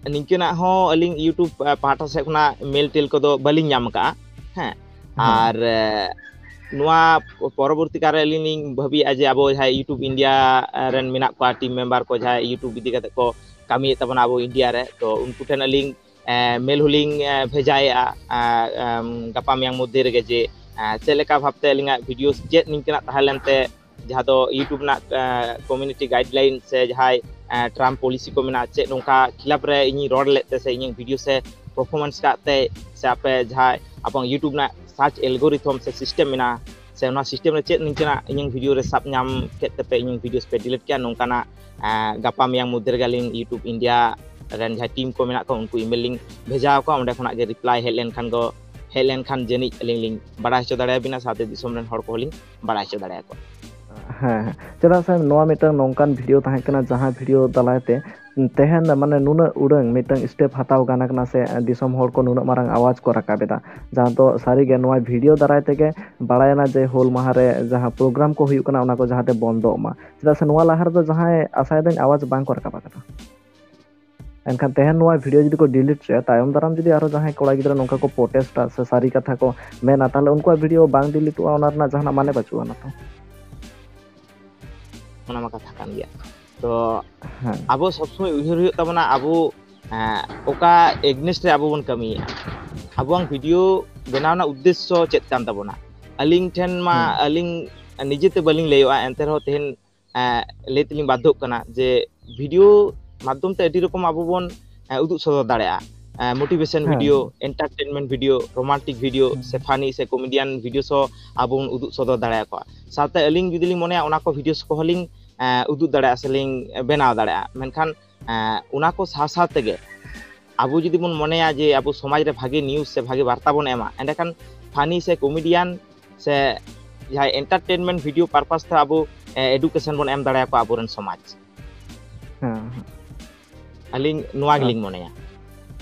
ᱱᱤᱝᱠᱟᱹᱱᱟᱜ ᱦᱚᱸ ᱟᱹᱞᱤᱧ YouTube ᱯᱟᱦᱴᱟ ᱥᱮᱫ ᱠᱷᱚᱱᱟᱜ ᱢᱮᱞ ᱴᱮᱞ ᱠᱚᱫᱚ ᱵᱟᱹᱞᱤᱧ ᱧᱟᱢ ᱟᱠᱟᱫᱼᱟ᱾ ᱦᱮᱸ, ᱟᱨ ᱱᱚᱣᱟ ᱯᱚᱨᱚᱵᱚᱨᱛᱤ ᱠᱟᱞ ᱨᱮ ᱟᱹᱞᱤᱧ ᱞᱤᱧ ᱵᱷᱟᱹᱵᱤᱭᱮᱫᱼᱟ ᱡᱮ ᱟᱵᱚ ᱡᱟᱦᱟᱸᱭ YouTube India ᱨᱮᱱ ᱢᱮᱱᱟᱜ ᱠᱚᱣᱟ, ᱴᱤᱢ ᱢᱮᱢᱵᱟᱨ ᱠᱚ ᱡᱟᱦᱟᱸᱭ YouTube ᱤᱫᱤ ᱠᱟᱛᱮ ᱠᱚ ᱠᱟᱹᱢᱤᱭᱮᱫ ᱛᱟᱵᱚᱱᱟ ᱟᱵᱚ ᱤᱱᱰᱤᱭᱟ ᱨᱮ, ᱛᱚ ᱩᱱᱠᱩ ᱴᱷᱮᱱ ᱟᱹᱞᱤᱧ ᱢᱮᱞ ᱦᱚᱸᱞᱤᱧ ᱵᱷᱮᱡᱟᱭᱮᱫᱼᱟ ᱜᱟᱯᱟ ᱢᱮᱭᱟᱝ ᱢᱚᱫᱽᱫᱷᱮ ᱨᱮᱜᱮ, ᱡᱮ ᱪᱮᱫ ᱞᱮᱠᱟ ᱵᱷᱟᱵᱛᱮ ᱟᱹᱞᱤᱧᱟᱜ ᱵᱷᱤᱰᱤᱭᱳ ᱪᱮᱫ ᱱᱤᱝᱠᱟᱹᱱᱟᱜ ᱛᱟᱦᱮᱸ ᱞᱮᱱᱛᱮ ᱡᱟᱦᱟᱸ ᱫᱚ YouTube ᱨᱮᱱᱟᱜ ᱠᱚᱢᱤᱭᱩᱱᱤᱴᱤ ᱜᱟᱭᱤᱰᱞᱟᱭᱤᱱ ᱥᱮ ᱡᱟᱦᱟᱸᱭ ᱴᱟᱨᱢ ᱯᱚᱞᱤᱥᱤ ᱠᱚ ᱢᱮᱱᱟᱜᱼᱟ, ᱪᱮᱫ ᱱᱚᱝᱠᱟ ᱠᱷᱤᱞᱟᱯ ᱨᱮ ᱤᱧᱤᱧ ᱨᱚᱲ ᱞᱮᱫ ᱛᱮ ᱥᱮ ᱤᱧᱟᱹᱜ ᱵᱷᱤᱰᱤᱭᱳ ᱥᱮ ᱯᱟᱨᱯᱷᱚᱨᱢᱮᱱᱥ ᱠᱟᱜ ᱛᱮ, ᱥᱮ ᱟᱯᱮ ᱡᱟᱦᱟᱸᱭ ᱟᱵᱚᱣᱟᱜ YouTube ᱨᱮᱱᱟᱜ ᱥᱟᱨᱪ ᱮᱞᱜᱳᱨᱤᱛᱷᱚᱢ ᱥᱮ ᱥᱤᱥᱴᱮᱢ ᱢᱮᱱᱟᱜᱼᱟ, ᱥᱮ ᱚᱱᱟ ᱥᱤᱥᱴᱮᱢ ᱨᱮ ᱪᱮᱫ ᱱᱤᱝᱠᱟᱹᱱᱟᱜ ᱤᱧᱟᱹᱜ ᱵᱷᱤᱰᱤᱭᱳ ᱨᱮ ᱥᱟᱵ ᱧᱟᱢ ᱠᱮᱫ ᱛᱮᱯᱮ ᱤᱧᱟᱹᱜ ᱵᱷᱤᱰᱤᱭᱳ ᱯᱮ ᱰᱤᱞᱤᱴ ᱠᱮᱜᱼᱟ, ᱱᱚᱝᱠᱟᱱᱟᱜ ᱜᱟᱯᱟ ᱢᱮᱭᱟᱝ ᱢᱚᱫᱽᱫᱷᱮ ᱨᱮᱜᱮ ᱟᱹᱞᱤᱧ YouTube India ᱨᱮᱱ ᱡᱟᱦᱟᱸᱭ ᱴᱤᱢ ᱠᱚ ᱢᱮᱱᱟᱜ ᱠᱚᱣᱟ ᱩᱱᱠᱩ ᱤᱢᱮᱞ ᱞᱤᱧ ᱵᱷᱮᱡᱟ ᱟᱠᱚᱣᱟ᱾ ᱚᱸᱰᱮ ᱠᱷᱚᱱᱟᱜ ᱜᱮ ᱨᱤᱯᱞᱟᱭ ᱦᱮᱡ ᱞᱮᱱᱠᱷᱟᱱ ᱠᱚ ᱦᱮᱡ ᱞᱮᱱᱠᱷᱟᱱ ᱡᱟᱹᱱᱤᱡ ᱟᱹᱞᱤᱧ ᱞᱤᱧ ᱵᱟᱲᱟᱭ ᱦᱚᱪᱚ ᱫᱟᱲᱮᱭᱟᱵᱤᱱᱟ, ᱥᱟᱶᱛᱮ ᱫᱤᱥᱚᱢ ᱨᱮᱱ ᱦᱚᱲ ᱠᱚᱦᱚᱸ ᱞᱤᱧ ᱵᱟᱲᱟᱭ ᱦᱚᱪᱚ ᱫᱟᱲᱮᱭᱟᱠᱚᱣᱟ᱾ ᱦᱮᱸ, ᱦᱮᱸ᱾ ᱪᱮᱫᱟᱜ ᱥᱮ ᱱᱚᱣᱟ ᱢᱤᱫᱴᱟᱝ ᱱᱚᱝᱠᱟᱱ ᱵᱷᱤᱰᱤᱭᱳ ᱛᱟᱦᱮᱸ ᱠᱟᱱᱟ, ᱡᱟᱦᱟᱸ ᱵᱷᱤᱰᱤᱭᱳ ᱛᱟᱞᱟᱛᱮ ᱛᱮᱦᱮᱧ ᱢᱟᱱᱮ ᱱᱩᱱᱟᱹᱜ ᱩᱰᱟᱹᱝ ᱢᱤᱫᱴᱟᱝ ᱥᱴᱮᱯ ᱦᱟᱛᱟᱣ ᱜᱟᱱ ᱠᱟᱱᱟ ᱥᱮ ᱫᱤᱥᱚᱢ ᱦᱚᱲ ᱠᱚ ᱱᱩᱱᱟᱹᱜ ᱢᱟᱨᱟᱝ ᱟᱣᱟᱡᱽ ᱠᱚ ᱨᱟᱠᱟᱵ ᱮᱫᱟ, ᱡᱟᱦᱟᱸ ᱫᱚ ᱥᱟᱹᱨᱤᱜᱮ ᱱᱚᱣᱟ ᱵᱷᱤᱰᱤᱭᱳ ᱫᱟᱨᱟᱭ ᱛᱮᱜᱮ ᱵᱟᱲᱟᱭᱮᱱᱟ ᱡᱮ ᱦᱩᱞ ᱢᱟᱦᱟ ᱨᱮ ᱡᱟᱦᱟᱸ ᱯᱨᱳᱜᱨᱟᱢ ᱠᱚ ᱦᱩᱭᱩᱜ ᱠᱟᱱᱟ, ᱚᱱᱟ ᱠᱚ ᱡᱟᱦᱟᱸᱛᱮ ᱵᱚᱱᱫᱚᱜ ᱢᱟ᱾ ᱪᱮᱫᱟᱜ ᱥᱮ ᱱᱚᱣᱟ ᱞᱟᱦᱟ ᱨᱮᱫᱚ ᱡᱟᱦᱟᱸᱭ ᱟᱥᱟᱭᱮᱫᱟᱹᱧ ᱟᱣᱟᱡᱽ ᱵᱟᱝ ᱠᱚ ᱨᱟᱠᱟᱵ ᱟᱠᱟᱫᱟ᱾ ᱮᱱᱠᱷᱟᱱ ᱛᱮᱦᱮᱧ ᱱᱚᱣᱟ ᱵᱷᱤᱰᱤᱭᱳ ᱡᱩᱫᱤ ᱠᱚ ᱰᱤᱞᱤᱴ ᱨᱮ, ᱛᱟᱭᱚᱢ ᱫᱟᱨᱟᱢ ᱡᱩᱫᱤ ᱟᱨᱚ ᱡᱟᱦᱟᱸᱭ ᱠᱚᱲᱟ ᱜᱤᱫᱽᱨᱟᱹ ᱱᱚᱝᱠᱟ ᱠᱚ ᱯᱨᱚᱴᱮᱥᱴᱟ ᱥᱮ ᱥᱟᱹᱨᱤ ᱠᱟᱛᱷᱟ ᱠᱚ ᱢᱮᱱᱟ, ᱛᱟᱦᱚᱞᱮ ᱩᱱᱠᱩᱣᱟᱜ ᱵᱷᱤᱰᱤᱭᱳ ᱵᱟᱝ ᱰᱤᱞᱤᱴᱚᱜᱼᱟ, ᱚᱱᱟ ᱨᱮᱱᱟᱜ ᱡᱟᱦᱟᱱᱟᱜ ᱢᱟᱱᱮ ᱵᱟᱹᱪᱩᱜ ᱟᱱᱟ ᱛᱚ᱾ ᱚᱱᱟ ᱢᱟ ᱠᱟᱛᱷᱟ ᱠᱟᱱ ᱜᱮᱭᱟ᱾ ᱛᱚ ᱦᱮᱸ᱾ ᱟᱵᱚ ᱥᱚᱵᱽᱥᱚᱢᱚᱭ ᱩᱭᱦᱟᱹᱨ ᱦᱩᱭᱩᱜ ᱛᱟᱵᱚᱱᱟ, ᱟᱵᱚ ᱮᱸ, ᱚᱠᱟ ᱮᱜᱱᱮᱥᱴ ᱨᱮ ᱟᱵᱚ ᱵᱚᱱ ᱠᱟᱹᱢᱤᱭᱮᱫᱼᱟ᱾ ᱟᱵᱚᱣᱟᱜ ᱵᱷᱤᱰᱤᱭᱳ ᱵᱮᱱᱟᱣ ᱨᱮᱱᱟᱜ ᱩᱫᱽᱫᱮᱥᱥᱚ ᱪᱮᱫ ᱠᱟᱱ ᱛᱟᱵᱚᱱᱟ? ᱟᱹᱞᱤᱧ ᱴᱷᱮᱱ ᱢᱟ ᱦᱩᱸ᱾ ᱟᱹᱞᱤᱧ ᱱᱤᱡᱮᱛᱮ ᱵᱟᱹᱞᱤᱧ ᱞᱟᱹᱭᱚᱜᱼᱟ, ᱮᱱᱛᱮ ᱨᱮᱦᱚᱸ ᱛᱮᱦᱮᱧ ᱮᱸ, ᱞᱟᱹᱭ ᱛᱮᱞᱤᱧ ᱵᱟᱫᱽᱫᱷᱚᱜ ᱠᱟᱱᱟ ᱡᱮ ᱵᱷᱤᱰᱤᱭᱳ ᱢᱟᱫᱽᱫᱷᱚᱢ ᱛᱮ ᱟᱹᱰᱤ ᱨᱚᱠᱚᱢ ᱟᱵᱚ ᱵᱚᱱ, ᱮᱸ, ᱩᱫᱩᱜ ᱥᱚᱫᱚᱨ ᱫᱟᱲᱮᱭᱟᱜᱼᱟ᱾ ᱮᱸ, ᱢᱳᱴᱤᱵᱷᱮᱥᱚᱱ ᱦᱮᱸ᱾ Video, entertainment video, romantic video ᱦᱮᱸ᱾ ᱥᱮ ᱯᱷᱟᱱᱤ ᱥᱮ ᱠᱚᱢᱮᱰᱤᱭᱟᱱ ᱵᱷᱤᱰᱤᱭᱳ ᱥᱚᱦᱚ ᱟᱵᱚ ᱵᱚᱱ ᱩᱫᱩᱜ ᱥᱚᱫᱚᱨ ᱫᱟᱲᱮᱭᱟᱠᱚᱣᱟ᱾ ᱥᱟᱶᱛᱮ ᱟᱹᱞᱤᱧ ᱡᱩᱫᱤ ᱞᱤᱧ ᱢᱚᱱᱮᱭᱟ, ᱚᱱᱟ ᱠᱚ ᱵᱷᱤᱰᱤᱭᱳ ᱠᱚᱦᱚᱸ ᱞᱤᱧ, ᱮᱸ, ᱩᱫᱩᱜ ᱫᱟᱲᱮᱭᱟᱜᱼᱟ ᱥᱮ ᱞᱤᱧ ᱵᱮᱱᱟᱣ ᱫᱟᱲᱮᱭᱟᱜᱼᱟ᱾ ᱢᱮᱱᱠᱷᱟᱱ, ᱮᱸ, ᱚᱱᱟ ᱠᱚ ᱥᱟᱶ ᱥᱟᱶ ᱛᱮᱜᱮ ᱟᱵᱚ ᱡᱩᱫᱤ ᱵᱚᱱ ᱢᱚᱱᱮᱭᱟ ᱡᱮ ᱟᱵᱚ ᱥᱚᱢᱟᱡᱽ ᱨᱮ ᱵᱷᱟᱜᱮ ᱱᱤᱭᱩᱡᱽ ᱥᱮ ᱵᱷᱟᱜᱮ ᱵᱟᱨᱛᱟ ᱵᱚᱱ ᱮᱢᱟ, ᱮᱸᱰᱮᱠᱷᱟᱱ ᱯᱷᱟᱱᱤ ᱥᱮ ᱠᱚᱢᱮᱰᱤᱭᱟᱱ ᱥᱮ ᱡᱟᱦᱟᱸᱭ ᱮᱱᱴᱟᱨᱴᱮᱱᱢᱮᱱᱴ ᱵᱷᱤᱰᱤᱭᱳ ᱯᱟᱨᱯᱟᱥ ᱛᱮ ᱟᱵᱚ, ᱮ, ᱮᱰᱩᱠᱮᱥᱚᱱ ᱵᱚᱱ ᱮᱢ ᱫᱟᱲᱮᱭᱟᱠᱚᱣᱟ ᱟᱵᱚᱨᱮᱱ ᱥᱚᱢᱟᱡᱽ᱾ ᱦᱮᱸ, ᱦᱮᱸ᱾ ᱟᱹᱞᱤᱧ ᱱᱚᱣᱟ ᱜᱮᱞᱤᱧ ᱢᱚᱱᱮᱭᱟ᱾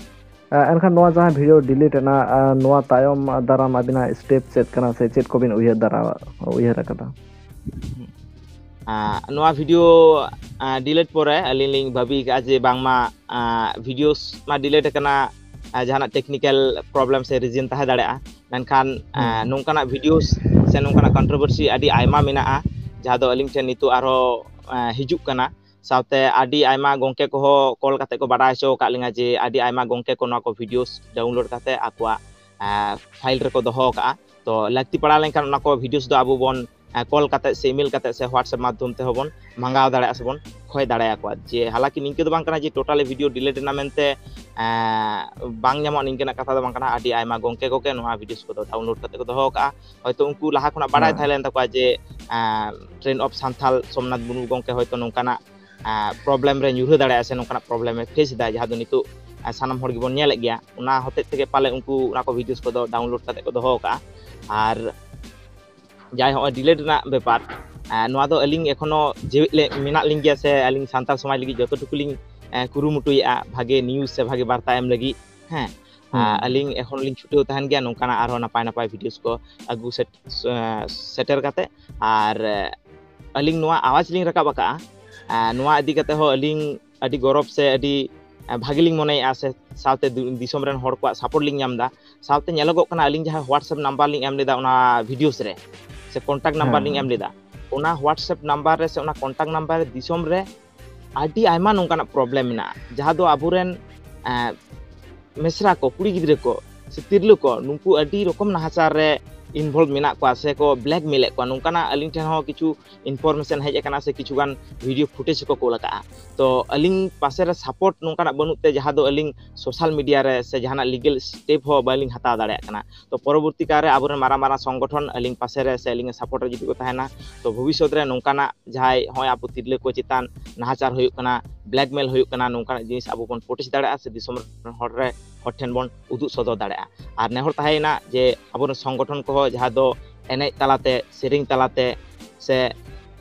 ᱮᱱᱠᱷᱟᱱ ᱱᱚᱣᱟ ᱡᱟᱦᱟᱸ video delete ᱮᱱᱟ, ᱱᱚᱣᱟ ᱛᱟᱭᱚᱢ ᱫᱟᱨᱟᱢ ᱟᱵᱤᱱᱟᱜ step ᱪᱮᱫ ᱠᱟᱱᱟ, ᱥᱮ ᱪᱮᱫ ᱠᱚᱵᱤᱱ ᱩᱭᱦᱟᱹᱨ ᱫᱟᱨᱟ-, ᱩᱭᱦᱟᱹᱨ ᱟᱠᱟᱫᱟ? ᱱᱚᱣᱟ video delete ᱯᱚᱨᱮ ᱟᱹᱞᱤᱧ ᱞᱤᱧ ᱵᱷᱟᱹᱵᱤ ᱠᱟᱜᱼᱟ ᱡᱮ ᱵᱟᱝᱢᱟ videos ᱢᱟ delete ᱟᱠᱟᱱᱟ, ᱡᱟᱦᱟᱱᱟᱜ technical problem ᱥᱮ reason ᱛᱟᱦᱮᱸ ᱫᱟᱲᱮᱭᱟᱜᱼᱟ, ᱢᱮᱱᱠᱷᱟᱱ ᱱᱚᱝᱠᱟᱱᱟᱜ videos ᱥᱮ ᱱᱚᱝᱠᱟᱱᱟᱜ controversy ᱟᱹᱰᱤ ᱟᱭᱢᱟ ᱢᱮᱱᱟᱜᱼᱟ, ᱡᱟᱦᱟᱸ ᱫᱚ ᱟᱹᱞᱤᱧ ᱴᱷᱮᱱ ᱱᱤᱛᱚᱜ ᱟᱨᱦᱚᱸ ᱦᱤᱡᱩᱜ ᱠᱟᱱᱟ᱾ ᱥᱟᱶᱛᱮ ᱟᱹᱰᱤ ᱟᱭᱢᱟ ᱜᱚᱢᱠᱮ ᱠᱚᱦᱚᱸ call ᱠᱟᱛᱮ ᱠᱚ ᱵᱟᱰᱟᱭ ᱦᱚᱪᱚ ᱟᱠᱟᱫ ᱞᱤᱧᱟ ᱡᱮ ᱟᱹᱰᱤ ᱟᱭᱢᱟ ᱜᱚᱢᱠᱮ ᱠᱚ ᱱᱚᱣᱟ ᱠᱚ videos download ᱠᱟᱛᱮ ᱟᱠᱚᱣᱟᱜ file ᱨᱮᱠᱚ ᱫᱚᱦᱚ ᱟᱠᱟᱫᱼᱟ᱾ ᱛᱚ ᱞᱟᱹᱠᱛᱤ ᱯᱟᱲᱟᱣ ᱞᱮᱱᱠᱷᱟᱱ ᱚᱱᱟ ᱠᱚ videos ᱫᱚ ᱟᱵᱚ ᱵᱚᱱ call ᱠᱟᱛᱮ ᱥᱮ email ᱠᱟᱛᱮ ᱥᱮ WhatsApp ᱢᱟᱫᱽᱫᱷᱚᱢ ᱛᱮᱦᱚᱸ ᱵᱚᱱ ᱢᱟᱸᱜᱟᱣ ᱫᱟᱲᱮᱭᱟᱜᱼᱟ ᱥᱮ ᱵᱚᱱ ᱠᱷᱚᱭ ᱫᱟᱲᱮᱭᱟᱠᱚᱣᱟ᱾ ᱡᱮ ᱦᱟᱞᱟᱠᱤ ᱱᱤᱝᱠᱟᱹ ᱫᱚ ᱵᱟᱝ ᱠᱟᱱᱟ ᱡᱮ totally video delete ᱮᱱᱟ ᱢᱮᱱᱛᱮ ᱵᱟᱝ ᱧᱟᱢᱚᱜᱼᱟ, ᱱᱤᱝᱠᱟᱹᱱᱟᱜ ᱠᱟᱛᱷᱟ ᱫᱚ ᱵᱟᱝ ᱠᱟᱱᱟ᱾ ᱟᱹᱰᱤ ᱟᱭᱢᱟ ᱜᱚᱢᱠᱮ ᱠᱚᱜᱮ ᱱᱚᱣᱟ videos ᱠᱚᱫᱚ download ᱠᱟᱛᱮ ᱠᱚ ᱫᱚᱦᱚ ᱟᱠᱟᱫᱼᱟ᱾ ᱦᱚᱭᱛᱳ ᱩᱱᱠᱩ ᱞᱟᱦᱟ ᱠᱷᱚᱱᱟᱜ ᱵᱟᱲᱟᱭ ᱛᱟᱦᱮᱸ ᱞᱮᱱ ᱛᱟᱠᱚᱣᱟ ᱡᱮ Train of Santhal Somnath Murmu ᱜᱚᱢᱠᱮ ᱦᱚᱭᱛᱳ ᱱᱚᱝᱠᱟᱱᱟᱜ problem ᱨᱮ ᱧᱩᱨᱦᱟᱹ ᱫᱟᱲᱮᱭᱟᱜᱼᱟ ᱥᱮ ᱱᱚᱝᱠᱟᱱᱟᱜ problem ᱮ face ᱮᱫᱟ, ᱡᱟᱦᱟᱸ ᱫᱚ ᱱᱤᱛᱚᱜ ᱥᱟᱱᱟᱢ ᱦᱚᱲ ᱜᱮᱵᱚᱱ ᱧᱮᱞᱮᱫ ᱜᱮᱭᱟ᱾ ᱚᱱᱟ ᱦᱚᱛᱮᱡ ᱛᱮᱜᱮ ᱯᱟᱞᱮ ᱩᱱᱠᱩ ᱚᱱᱟ ᱠᱚ videos ᱠᱚᱫᱚ download ᱠᱟᱛᱮ ᱠᱚ ᱫᱚᱦᱚ ᱟᱠᱟᱫᱼᱟ᱾ ᱟᱨ ᱡᱟᱦᱟᱸᱭ ᱦᱚᱸᱜᱼᱚᱭ delete ᱨᱮᱱᱟᱜ ᱵᱮᱯᱟᱨ, ᱱᱚᱣᱟ ᱫᱚ ᱟᱹᱞᱤᱧ ᱮᱠᱷᱚᱱᱳ ᱡᱮᱣᱮᱫ ᱞᱮ ᱢᱮᱱᱟᱜ ᱞᱤᱧ ᱜᱮᱭᱟ ᱥᱮ ᱟᱹᱞᱤᱧ ᱥᱟᱱᱛᱟᱲ ᱥᱚᱢᱟᱡᱽ ᱞᱟᱹᱜᱤᱫ ᱡᱚᱛᱚ ᱴᱩᱠᱩ ᱞᱤᱧ ᱠᱩᱨᱩᱢᱩᱴᱩᱭᱮᱫᱼᱟ ᱵᱷᱟᱜᱮ news ᱥᱮ ᱵᱷᱟᱜᱮ ᱵᱟᱨᱛᱟ ᱮᱢ ᱞᱟᱹᱜᱤᱫ᱾ ᱦᱮᱸ, ᱟᱹᱞᱤᱧ ᱮᱠᱷᱚᱱ ᱞᱤᱧ ᱪᱷᱩᱴᱟᱹᱣ ᱛᱟᱦᱮᱱ ᱜᱮᱭᱟ ᱱᱚᱝᱠᱟᱱᱟᱜ ᱟᱨᱦᱚᱸ ᱱᱟᱯᱟᱭ ᱱᱟᱯᱟᱭ videos ᱠᱚ ᱟᱹᱜᱩ ᱥᱮᱴ-, ᱥᱮᱴᱮᱨ ᱠᱟᱛᱮ᱾ ᱟᱨ ᱟᱹᱞᱤᱧ ᱱᱚᱣᱟ ᱟᱣᱟᱡᱽ ᱞᱤᱧ ᱨᱟᱠᱟᱵ ᱟᱠᱟᱫᱼᱟ, ᱱᱚᱣᱟ ᱤᱫᱤ ᱠᱟᱛᱮ ᱦᱚᱸ ᱟᱹᱞᱤᱧ ᱟᱹᱰᱤ ᱜᱚᱨᱚᱵᱽ ᱥᱮ ᱟᱹᱰᱤ ᱵᱷᱟᱜᱮ ᱞᱤᱧ ᱢᱚᱱᱮᱭᱮᱫᱼᱟ, ᱥᱮ ᱥᱟᱶᱛᱮ ᱫᱤ-, ᱫᱤᱥᱚᱢ ᱨᱮᱱ ᱦᱚᱲ ᱠᱚᱣᱟᱜ support ᱞᱤᱧ ᱧᱟᱢ ᱮᱫᱟ᱾ ᱥᱟᱶᱛᱮ ᱧᱮᱞᱚᱜᱚᱜ ᱠᱟᱱᱟ ᱟᱹᱞᱤᱧ ᱡᱟᱦᱟᱸ WhatsApp number ᱞᱤᱧ ᱮᱢ ᱞᱮᱫᱟ ᱚᱱᱟ videos ᱨᱮ, ᱥᱮ contact number ᱞᱤᱧ ᱮᱢ ᱞᱮᱫᱟ, ᱚᱱᱟ WhatsApp number ᱨᱮ ᱥᱮ ᱚᱱᱟ contact number ᱨᱮ ᱫᱤᱥᱚᱢ ᱨᱮ ᱟᱹᱰᱤ ᱟᱭᱢᱟ ᱱᱚᱝᱠᱟᱱᱟᱜ problem ᱢᱮᱱᱟᱜᱼᱟ, ᱡᱟᱦᱟᱸ ᱫᱚ ᱟᱵᱚᱨᱮᱱ ᱢᱤᱥᱨᱟ ᱠᱚ, ᱠᱩᱲᱤ ᱜᱤᱫᱽᱨᱟᱹ ᱠᱚ ᱥᱮ ᱛᱤᱨᱞᱟᱹ ᱠᱚ, ᱱᱩᱠᱩ ᱟᱹᱰᱤ ᱨᱚᱠᱚᱢ ᱱᱟᱦᱟᱪᱟᱨ ᱨᱮ involve ᱢᱮᱱᱟᱜ ᱠᱚᱣᱟ ᱥᱮ ᱠᱚ blackmail ᱮᱫ ᱠᱚᱣᱟ, ᱱᱚᱝᱠᱟᱱᱟᱜ ᱟᱹᱞᱤᱧ ᱴᱷᱮᱱ ᱦᱚᱸ ᱠᱤᱪᱷᱩ information ᱦᱮᱡ ᱟᱠᱟᱱᱟ ᱥᱮ ᱠᱤᱪᱷᱩ ᱜᱟᱱ video footage ᱠᱚ ᱠᱳᱞ ᱟᱠᱟᱫᱼᱟ᱾ ᱛᱚ ᱟᱹᱞᱤᱧ ᱯᱟᱥᱮ ᱨᱮ support ᱱᱚᱝᱠᱟᱱᱟᱜ ᱵᱟᱹᱱᱩᱜ ᱛᱮ ᱡᱟᱦᱟᱸ ᱫᱚ ᱟᱹᱞᱤᱧ social media ᱨᱮ ᱥᱮ ᱡᱟᱦᱟᱱᱟᱜ legal step ᱦᱚᱸ ᱵᱟᱹᱞᱤᱧ ᱦᱟᱛᱟᱣ ᱫᱟᱲᱮᱭᱟᱜ ᱠᱟᱱᱟ᱾ ᱛᱚ ᱯᱚᱨᱚᱵᱚᱨᱛᱤ ᱠᱟᱞ ᱨᱮ ᱟᱵᱚᱨᱮᱱ ᱢᱟᱨᱟᱝ ᱢᱟᱨᱟᱝ ᱥᱚᱝᱜᱚᱴᱷᱚᱱ ᱟᱹᱞᱤᱧ ᱯᱟᱥᱮ ᱨᱮ ᱥᱮ ᱟᱹᱞᱤᱧᱟᱜ support ᱨᱮ ᱡᱩᱫᱤ ᱠᱚ ᱛᱟᱦᱮᱱᱟ, ᱛᱚ ᱵᱷᱚᱵᱤᱥᱥᱚᱛ ᱨᱮ ᱱᱚᱝᱠᱟᱱᱟᱜ ᱡᱟᱦᱟᱸᱭ ᱦᱚᱸᱜᱼᱚᱭ ᱟᱵᱚ ᱛᱤᱨᱞᱟᱹ ᱠᱚ ᱪᱮᱛᱟᱱ ᱱᱟᱦᱟᱪᱟᱨ ᱦᱩᱭᱩᱜ ᱠᱟᱱᱟ, blackmail ᱦᱩᱭᱩᱜ ᱠᱟᱱᱟ, ᱱᱚᱝᱠᱟᱱᱟᱜ ᱡᱤᱱᱤᱥ ᱟᱵᱚ ᱵᱚᱱ protest ᱫᱟᱲᱮᱭᱟᱜᱼᱟ ᱥᱮ ᱫᱤᱥᱚᱢ ᱨᱮᱱ ᱦᱚᱲ ᱨᱮ, ᱦᱚᱲ ᱴᱷᱮᱱ ᱵᱚᱱ ᱩᱫᱩᱜ ᱥᱚᱫᱚᱨ ᱫᱟᱲᱮᱭᱟᱜᱼᱟ᱾ ᱟᱨ ᱱᱮᱦᱚᱨ ᱛᱟᱦᱮᱸᱭᱮᱱᱟ ᱡᱮ ᱟᱵᱚᱨᱮᱱ ᱥᱚᱝᱜᱚᱴᱷᱚᱱ ᱠᱚᱦᱚᱸ ᱡᱟᱦᱟᱸ ᱫᱚ ᱮᱱᱮᱡ ᱛᱟᱞᱟᱛᱮ, ᱥᱮᱨᱮᱧ ᱛᱟᱞᱟᱛᱮ, ᱥᱮ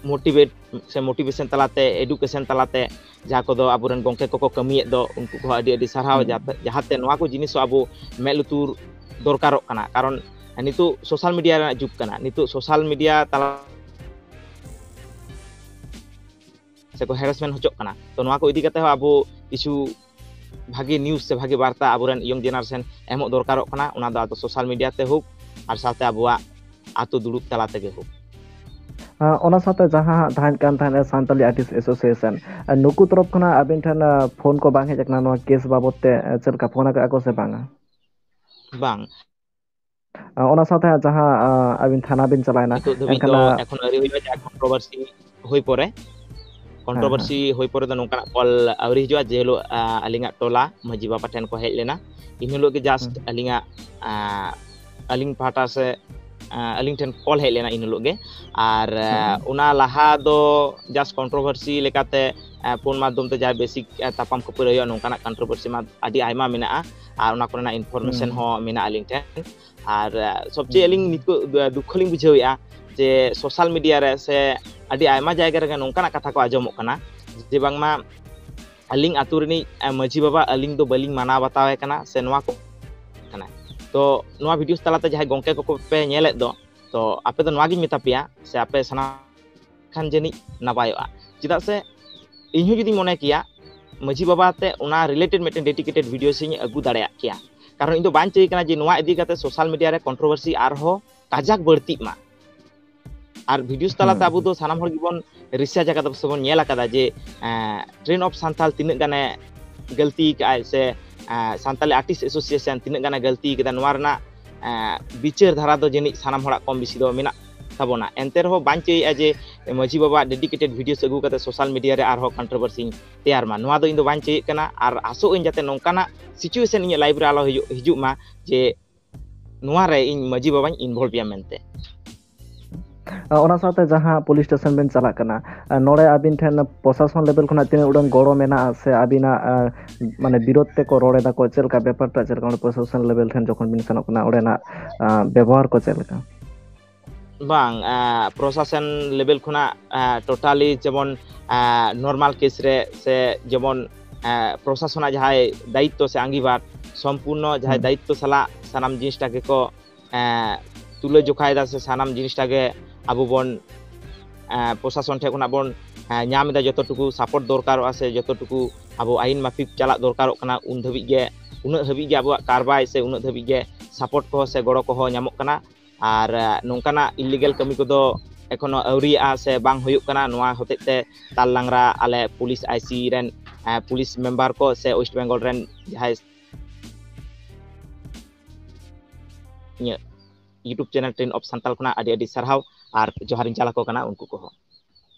motivate ᱥᱮ motivation ᱛᱟᱞᱟᱛᱮ, education ᱛᱟᱞᱟᱛᱮ, ᱡᱟᱦᱟᱸ ᱠᱚᱫᱚ ᱟᱵᱚᱨᱮᱱ ᱜᱚᱢᱠᱮ ᱠᱚᱠᱚ ᱠᱟᱹᱢᱤᱭᱮᱫ ᱫᱚ, ᱩᱱᱠᱩ ᱠᱚᱦᱚᱸ ᱟᱹᱰᱤ ᱟᱹᱰᱤ ᱥᱟᱨᱦᱟᱣ᱾ ᱦᱩᱸ᱾ ᱡᱟᱛᱮ, ᱡᱟᱦᱟᱸᱛᱮ ᱱᱚᱣᱟ ᱠᱚ ᱡᱤᱱᱤᱥ ᱦᱚᱸ ᱟᱵᱚ ᱢᱮᱫ ᱞᱩᱛᱩᱨ ᱫᱚᱨᱠᱟᱨᱚᱜ ᱠᱟᱱᱟ᱾ ᱠᱟᱨᱚᱱ ᱱᱤᱛᱚᱜ ᱥᱳᱥᱟᱞ ᱢᱤᱰᱤᱭᱟ ᱨᱮᱱᱟᱜ ᱡᱩᱜᱽ ᱠᱟᱱᱟ᱾ ᱱᱤᱛᱚᱜ ᱥᱳᱥᱟᱞ ᱢᱤᱰᱤᱭᱟ ᱛᱟᱞᱟ ᱥᱮᱠᱚ ᱦᱮᱨᱮᱥᱢᱮᱱᱴ ᱦᱚᱪᱚᱜ ᱠᱟᱱᱟ᱾ ᱛᱚ, ᱱᱚᱣᱟ ᱠᱚ ᱤᱫᱤ ᱠᱟᱛᱮ ᱦᱚᱸ ᱟᱵᱚ ᱠᱤᱪᱷᱩ ᱵᱷᱟᱜᱮ ᱱᱤᱭᱩᱡᱽ ᱥᱮ ᱵᱷᱟᱜᱮ ᱵᱟᱨᱛᱟ ᱟᱵᱚᱨᱮᱱ ᱤᱭᱚᱝ ᱡᱮᱱᱟᱨᱮᱥᱚᱱ ᱮᱢᱚᱜ ᱫᱚᱨᱠᱟᱨᱚᱜ ᱠᱟᱱᱟ, ᱚᱱᱟ ᱫᱚ ᱟᱫᱚ ᱥᱳᱥᱟᱞ ᱢᱤᱰᱤᱭᱟ ᱛᱮ ᱦᱳᱠ ᱟᱨ ᱥᱟᱶᱛᱮ ᱟᱵᱚᱣᱟᱜ ᱟᱛᱳ ᱫᱩᱲᱩᱵ ᱛᱟᱞᱟ ᱛᱮᱜᱮ ᱦᱳᱠ᱾ ᱟᱸ, ᱚᱱᱟ ᱥᱟᱶᱛᱮ ᱡᱟᱦᱟᱸ ᱦᱟᱸᱜ ᱛᱟᱦᱮᱸ ᱠᱟᱱ ᱛᱟᱦᱮᱸᱫ ᱥᱟᱱᱛᱟᱞᱤ ᱟᱨᱴᱤᱥᱴ ᱮᱥᱳᱥᱤᱭᱮᱥᱚᱱ, ᱟᱸ, ᱱᱩᱠᱩ ᱛᱚᱨᱚᱯ ᱠᱷᱚᱱᱟᱜ ᱟᱵᱤᱱ ᱴᱷᱮᱱ, ᱟᱸ, ᱯᱷᱳᱱ ᱠᱚ ᱵᱟᱝ ᱦᱮᱡ ᱟᱠᱟᱱᱟ ᱱᱚᱣᱟ ᱠᱮᱥ ᱵᱟᱵᱚᱛ ᱛᱮ, ᱟᱸ, ᱪᱮᱫ ᱞᱮᱠᱟ ᱯᱷᱳᱱ ᱟᱠᱟᱫᱼᱟ ᱠᱚ ᱥᱮ ᱵᱟᱝᱟ? ᱵᱟᱝ᱾ ᱟᱸ, ᱚᱱᱟ ᱥᱟᱶᱛᱮ ᱦᱟᱸᱜ ᱡᱟᱦᱟᱸ, ᱟᱸ, ᱟᱹᱵᱤᱱ ᱛᱷᱟᱱᱟ ᱵᱤᱱ ᱪᱟᱞᱟᱣᱮᱱᱟ, ᱱᱤᱛᱚᱜ ᱫᱷᱟᱹᱵᱤᱡ ᱮᱱᱠᱷᱟᱱ, ᱫᱚ ᱟᱸ, ᱮᱠᱷᱚᱱ ᱟᱹᱣᱨᱤ ᱦᱩᱭᱩᱜᱼᱟ, ᱡᱟᱦᱟᱸ ᱠᱚᱱᱴᱨᱳᱵᱷᱟᱨᱥᱤ ᱦᱩᱭ ᱯᱚᱨᱮ᱾ ᱦᱮᱸ, ᱦᱮᱸ᱾ ᱠᱚᱱᱴᱨᱳᱵᱷᱟᱨᱥᱤ ᱦᱩᱭ ᱯᱚᱨᱮ ᱫᱚ ᱱᱚᱝᱠᱟᱱᱟᱜ ᱠᱚᱞ ᱟᱹᱣᱨᱤ ᱦᱤᱡᱩᱜᱼᱟ᱾ ᱡᱮ ᱦᱤᱞᱳᱜ, ᱟᱸ, ᱟᱹᱞᱤᱧᱟᱜ ᱴᱚᱞᱟ ᱢᱟᱹᱡᱷᱤ ᱵᱟᱵᱟ ᱴᱷᱮᱱ ᱠᱚ ᱦᱮᱡ ᱞᱮᱱᱟ, ᱤᱱ ᱦᱤᱞᱳᱜ ᱜᱮ ᱡᱟᱥᱴ ᱦᱩᱸ᱾ ᱟᱹᱞᱤᱧᱟᱜ, ᱟᱸ, ᱟᱹᱞᱤᱧ ᱯᱟᱦᱴᱟ ᱥᱮ, ᱟᱸ, ᱟᱹᱞᱤᱧ ᱴᱷᱮᱱ ᱠᱚᱞ ᱦᱮᱡ ᱞᱮᱱᱟ ᱤᱱ ᱦᱤᱞᱳᱜ ᱜᱮ᱾ ᱟᱨ, ᱦᱩᱸ, ᱟᱸ, ᱦᱩᱸ᱾ ᱚᱱᱟ ᱞᱟᱦᱟ ᱫᱚ ᱡᱟᱥᱴ ᱠᱚᱱᱴᱨᱳᱵᱷᱟᱨᱥᱤ ᱞᱮᱠᱟᱛᱮ, ᱟᱸ, ᱯᱷᱳᱱ ᱢᱟᱫᱽᱫᱷᱚᱢ ᱛᱮ ᱡᱟᱦᱟᱸ ᱵᱮᱥᱤᱠ, ᱟᱸ, ᱛᱟᱯᱟᱢ ᱠᱷᱟᱹᱯᱟᱹᱨᱤ ᱦᱩᱭᱩᱜᱼᱟ, ᱱᱚᱝᱠᱟᱱᱟᱜ ᱠᱚᱱᱴᱨᱳᱵᱷᱟᱨᱥᱤ ᱢᱟ ᱟᱹᱰᱤ ᱟᱭᱢᱟ ᱢᱮᱱᱟᱜᱼᱟ᱾ ᱟᱨ ᱚᱱᱟ ᱠᱚᱨᱮᱱᱟᱜ ᱤᱱᱯᱷᱚᱨᱢᱮᱥᱚᱱ ᱦᱩᱸ᱾ ᱦᱚᱸ ᱢᱮᱱᱟᱜᱼᱟ ᱟᱹᱞᱤᱧ ᱴᱷᱮᱱ᱾ ᱟᱨ, ᱟᱸ, ᱥᱚᱵᱪᱮᱭᱮ ᱦᱩᱸ᱾ ᱟᱹᱞᱤᱧ ᱱᱤᱛᱚᱜ ᱫᱩᱠᱷᱚ ᱞᱤᱧ ᱵᱩᱡᱷᱟᱹᱣᱮᱫᱼᱟ ᱡᱮ ᱥᱳᱥᱟᱞ ᱢᱤᱰᱤᱭᱟ ᱨᱮ ᱥᱮ ᱟᱹᱰᱤ ᱟᱭᱢᱟ ᱡᱟᱭᱜᱟ ᱨᱮᱜᱮ ᱱᱚᱝᱠᱟᱱᱟᱜ ᱠᱟᱛᱷᱟ ᱠᱚ ᱟᱸᱡᱚᱢᱚᱜ ᱠᱟᱱᱟ ᱡᱮ ᱵᱟᱝᱢᱟ ᱟᱹᱞᱤᱧ ᱟᱛᱳ ᱨᱤᱱᱤᱡ, ᱟᱸ, ᱢᱟᱹᱡᱷᱤ ᱵᱟᱵᱟ ᱟᱹᱞᱤᱧ ᱫᱚ ᱵᱟᱹᱞᱤᱧ ᱢᱟᱱᱟᱣ ᱵᱟᱛᱟᱣᱮ ᱠᱟᱱᱟ ᱥᱮ ᱱᱚᱣᱟ ᱠᱚ ᱠᱟᱱᱟ᱾ ᱛᱚ ᱱᱚᱣᱟ ᱵᱷᱤᱰᱤᱭᱳ ᱛᱟᱞᱟᱛᱮ ᱡᱟᱦᱟᱸᱭ ᱜᱚᱢᱠᱮ ᱠᱚᱠᱚ ᱯᱮ ᱧᱮᱞᱮᱫ ᱫᱚ, ᱛᱚ ᱟᱯᱮ ᱫᱚ ᱱᱚᱣᱟ ᱜᱤᱧ ᱢᱮᱛᱟ ᱯᱮᱭᱟ ᱥᱮ ᱟᱯᱮ ᱥᱟᱱᱟᱢ ᱠᱷᱟᱱ ᱡᱟᱹᱱᱤᱡ ᱱᱟᱯᱟᱭᱚᱜᱼᱟ᱾ ᱪᱮᱫᱟᱜ ᱥᱮ ᱤᱧ ᱦᱚᱸ ᱡᱩᱫᱤᱧ ᱢᱚᱱᱮ ᱠᱮᱭᱟ, ᱢᱟᱹᱡᱷᱤ ᱵᱟᱵᱟ ᱛᱮ ᱚᱱᱟ ᱨᱤᱞᱮᱴᱮᱰ ᱢᱤᱫᱴᱮᱱ ᱰᱮᱰᱤᱠᱮᱴᱮᱰ ᱵᱷᱤᱰᱤᱭᱳ ᱥᱮᱧ ᱟᱹᱜᱩ ᱫᱟᱲᱮᱭᱟᱜ ᱠᱮᱭᱟ, ᱠᱟᱨᱚᱱ ᱤᱧ ᱫᱚ ᱵᱟᱧ ᱪᱟᱹᱭ ᱠᱟᱱᱟ ᱡᱮ ᱱᱚᱣᱟ ᱤᱫᱤ ᱠᱟᱛᱮ ᱥᱳᱥᱟᱞ ᱢᱤᱰᱤᱭᱟ ᱨᱮ ᱠᱚᱱᱴᱨᱳᱵᱷᱟᱨᱥᱤ ᱟᱨᱦᱚᱸ ᱠᱟᱡᱟᱠ ᱵᱟᱹᱲᱛᱤᱜ ᱢᱟ᱾ ᱟᱨ ᱵᱷᱤᱰᱤᱭᱳ ᱛᱟᱞᱟᱛᱮ ᱦᱩᱸ, ᱟᱵᱚ ᱦᱩᱸ᱾ ᱫᱚ ᱥᱟᱱᱟᱢ ᱦᱚᱲ ᱜᱮᱵᱚᱱ ᱨᱤᱥᱟᱨᱪ ᱟᱠᱟᱫᱟ ᱥᱮᱵᱚᱱ ᱧᱮᱞ ᱟᱠᱟᱫᱟ ᱡᱮ, ᱮᱸ, ᱴᱨᱮᱱ ᱚᱯᱷ ᱥᱟᱱᱛᱟᱞ ᱛᱤᱱᱟᱹᱜ ᱜᱟᱱᱮ ᱜᱟᱹᱞᱛᱤ ᱠᱟᱜᱼᱟᱭ ᱥᱮ, ᱮᱸ, ᱥᱟᱱᱛᱟᱞᱤ ᱟᱨᱴᱤᱥᱴ ᱮᱥᱳᱥᱤᱭᱮᱥᱚᱱ ᱛᱤᱱᱟᱹᱜ ᱜᱟᱱᱮ ᱜᱟᱹᱞᱛᱤ ᱠᱟᱫᱟ, ᱱᱚᱣᱟ ᱨᱮᱱᱟᱜ, ᱮᱸ, ᱵᱤᱪᱟᱹᱨ ᱫᱷᱟᱨᱟ ᱫᱚ ᱡᱟᱹᱱᱤᱡ ᱥᱟᱱᱟᱢ ᱦᱚᱲᱟᱜ ᱠᱚᱢ ᱵᱮᱥᱤ ᱫᱚ ᱢᱮᱱᱟᱜ ᱛᱟᱵᱚᱱᱟ᱾ ᱮᱱᱛᱮ ᱨᱮᱦᱚᱸ ᱵᱟᱧ ᱪᱟᱹᱭᱮᱫᱼᱟ ᱡᱮ ᱢᱟᱹᱡᱷᱤ ᱵᱟᱵᱟᱣᱟᱜ ᱰᱮᱰᱤᱠᱮᱴᱮᱰ ᱵᱷᱤᱰᱤᱭᱳ ᱟᱹᱜᱩ ᱠᱟᱛᱮ ᱥᱳᱥᱟᱞ ᱢᱤᱰᱤᱭᱟ ᱨᱮ ᱟᱨᱦᱚᱸ ᱠᱚᱱᱴᱨᱳᱵᱷᱟᱨᱥᱤᱧ ᱛᱮᱭᱟᱨ ᱢᱟ, ᱱᱚᱣᱟ ᱫᱚ ᱤᱧ ᱫᱚ ᱵᱟᱧ ᱪᱟᱹᱭᱮᱫ ᱠᱟᱱᱟ᱾ ᱟᱨ ᱟᱥᱚᱜ ᱟᱹᱧ ᱡᱟᱛᱮ ᱱᱚᱝᱠᱟᱱᱟᱜ ᱥᱤᱪᱩᱭᱮᱥᱚᱱ ᱤᱧᱟᱹᱜ ᱞᱟᱭᱤᱯᱷ ᱨᱮ ᱟᱞᱚ ᱦᱤᱡᱩᱜ, ᱦᱤᱡᱩᱜ ᱢᱟ ᱡᱮ ᱱᱚᱣᱟ ᱨᱮ ᱤᱧ ᱢᱟᱹᱡᱷᱤ ᱵᱟᱵᱟᱧ ᱤᱱᱵᱷᱚᱞᱵᱷ ᱮᱭᱟ ᱢᱮᱱᱛᱮ᱾ ᱟᱨ ᱚᱱᱟ ᱥᱟᱶᱛᱮ ᱡᱟᱦᱟᱸ ᱯᱩᱞᱤᱥ ᱥᱴᱮᱥᱚᱱ ᱵᱮᱱ ᱪᱟᱞᱟᱜ ᱠᱟᱱᱟ, ᱟᱨ ᱱᱚᱰᱮ ᱟᱹᱵᱤᱱ ᱴᱷᱮᱱ ᱯᱨᱚᱥᱟᱥᱚᱱ ᱞᱮᱵᱮᱞ ᱠᱷᱚᱱᱟᱜ ᱛᱤᱱᱟᱹᱜ ᱩᱰᱟᱹᱝ ᱜᱚᱲᱚ ᱢᱮᱱᱟᱜᱼᱟ ᱥᱮ ᱟᱹᱵᱤᱱᱟᱜ, ᱟᱨ, ᱢᱟᱱᱮ, ᱵᱤᱨᱳᱫᱷ ᱛᱮᱠᱚ ᱨᱚᱲ ᱮᱫᱟ ᱠᱚ, ᱪᱮᱫ ᱞᱮᱠᱟ ᱵᱮᱯᱟᱨ ᱴᱟᱜ, ᱪᱮᱫ ᱞᱮᱠᱟ ᱚᱸᱰᱮ ᱯᱨᱚᱥᱟᱥᱚᱱ ᱞᱮᱵᱮᱞ ᱴᱷᱮᱱ ᱡᱚᱠᱷᱚᱱ ᱵᱤᱱ ᱥᱮᱱᱚᱜ ᱠᱟᱱᱟ, ᱚᱸᱰᱮᱱᱟᱜ, ᱟᱨ, ᱵᱮᱵᱚᱦᱟᱨ ᱠᱚ ᱪᱮᱫ ᱞᱮᱠᱟ? ᱵᱟᱝ, ᱟᱸ, ᱯᱨᱚᱥᱟᱥᱚᱱ ᱞᱮᱵᱮᱞ ᱠᱷᱚᱱᱟᱜ, ᱟᱸ, ᱴᱳᱴᱟᱞᱤ ᱡᱮᱢᱚᱱ, ᱟᱸ, ᱱᱚᱨᱢᱟᱞ ᱠᱮᱥ ᱨᱮ ᱥᱮ ᱡᱮᱢᱚᱱ, ᱟᱸ, ᱯᱨᱚᱥᱟᱥᱚᱱᱟᱜ ᱡᱟᱦᱟᱸᱭ ᱫᱟᱭᱤᱛᱛᱚ ᱥᱮ ᱟᱸᱜᱤᱵᱷᱟᱨ, ᱥᱚᱢᱯᱩᱨᱱᱚ ᱡᱟᱦᱟᱸᱭ ᱦᱩᱸ᱾ ᱫᱟᱭᱤᱛᱛᱚ ᱥᱟᱞᱟᱜ ᱥᱟᱱᱟᱢ ᱡᱤᱱᱤᱥᱴᱟ ᱜᱮᱠᱚ, ᱟᱸ, ᱛᱩᱞᱟᱹ ᱡᱚᱠᱷᱟᱭᱮᱫᱟ ᱥᱮ ᱥᱟᱱᱟᱢ ᱡᱤᱱᱤᱥᱴᱟ ᱜᱮ ᱟᱵᱚ ᱵᱚᱱ, ᱟᱸ, ᱯᱨᱚᱥᱟᱥᱚᱱ ᱴᱷᱮᱱ ᱠᱷᱚᱱᱟᱜ ᱵᱚᱱ, ᱟᱸ, ᱧᱟᱢ ᱮᱫᱟ, ᱡᱚᱛᱚ ᱴᱩᱠᱩ ᱥᱟᱯᱳᱨᱴ ᱫᱚᱨᱠᱟᱨᱚᱜᱼᱟ ᱥᱮ ᱡᱚᱛᱚ ᱴᱩᱠᱩ ᱟᱵᱚ ᱟᱭᱤᱱ ᱢᱟᱯᱷᱤᱠ ᱪᱟᱞᱟᱜ ᱫᱚᱨᱠᱟᱨᱚᱜ ᱠᱟᱱᱟ, ᱩᱱ ᱫᱷᱟᱹᱵᱤᱡ ᱜᱮ, ᱩᱱᱟᱹᱜ ᱦᱟᱹᱵᱤᱡ ᱜᱮ ᱟᱵᱚᱣᱟᱜ ᱠᱟᱨᱵᱟᱭ ᱥᱮ ᱩᱱᱟᱹᱜ ᱫᱷᱟᱹᱵᱤᱡ ᱜᱮ ᱥᱟᱯᱳᱨᱴ ᱠᱚᱦᱚᱸ ᱥᱮ ᱜᱚᱲᱚ ᱠᱚᱦᱚᱸ ᱧᱟᱢᱚᱜ ᱠᱟᱱᱟ᱾ ᱟᱨ, ᱟᱸ, ᱱᱚᱝᱠᱟᱱᱟᱜ ᱤᱞᱤᱜᱮᱞ ᱠᱟᱹᱢᱤ ᱠᱚᱫᱚ ᱮᱠᱷᱚᱱᱳ ᱟᱹᱣᱨᱤᱭᱟᱜᱼᱟ ᱥᱮ ᱵᱟᱝ ᱦᱩᱭᱩᱜ ᱠᱟᱱᱟ᱾ ᱱᱚᱣᱟ ᱦᱚᱛᱮᱡ ᱛᱮ ᱛᱟᱞ ᱞᱟᱝᱨᱟ ᱟᱞᱮ ᱯᱩᱞᱤᱥ ᱟᱭᱥᱤ ᱨᱮᱱ, ᱟᱸ, ᱯᱩᱞᱤᱥ ᱢᱮᱢᱵᱟᱨ ᱠᱚ ᱥᱮ ᱳᱭᱮᱥᱴ ᱵᱮᱝᱜᱚᱞ ᱨᱮᱱ ᱡᱟᱦᱟᱸᱭ ᱤᱧᱟᱹᱜ YouTube channel trend of Santal ᱠᱷᱚᱱᱟᱜ ᱟᱹᱰᱤ ᱟᱹᱰᱤ ᱥᱟᱨᱦᱟᱣ ᱟᱨ ᱡᱚᱦᱟᱨᱤᱧ ᱪᱟᱞ ᱟᱠᱚ ᱠᱟᱱᱟ ᱩᱱᱠᱩ ᱠᱚᱦᱚᱸ᱾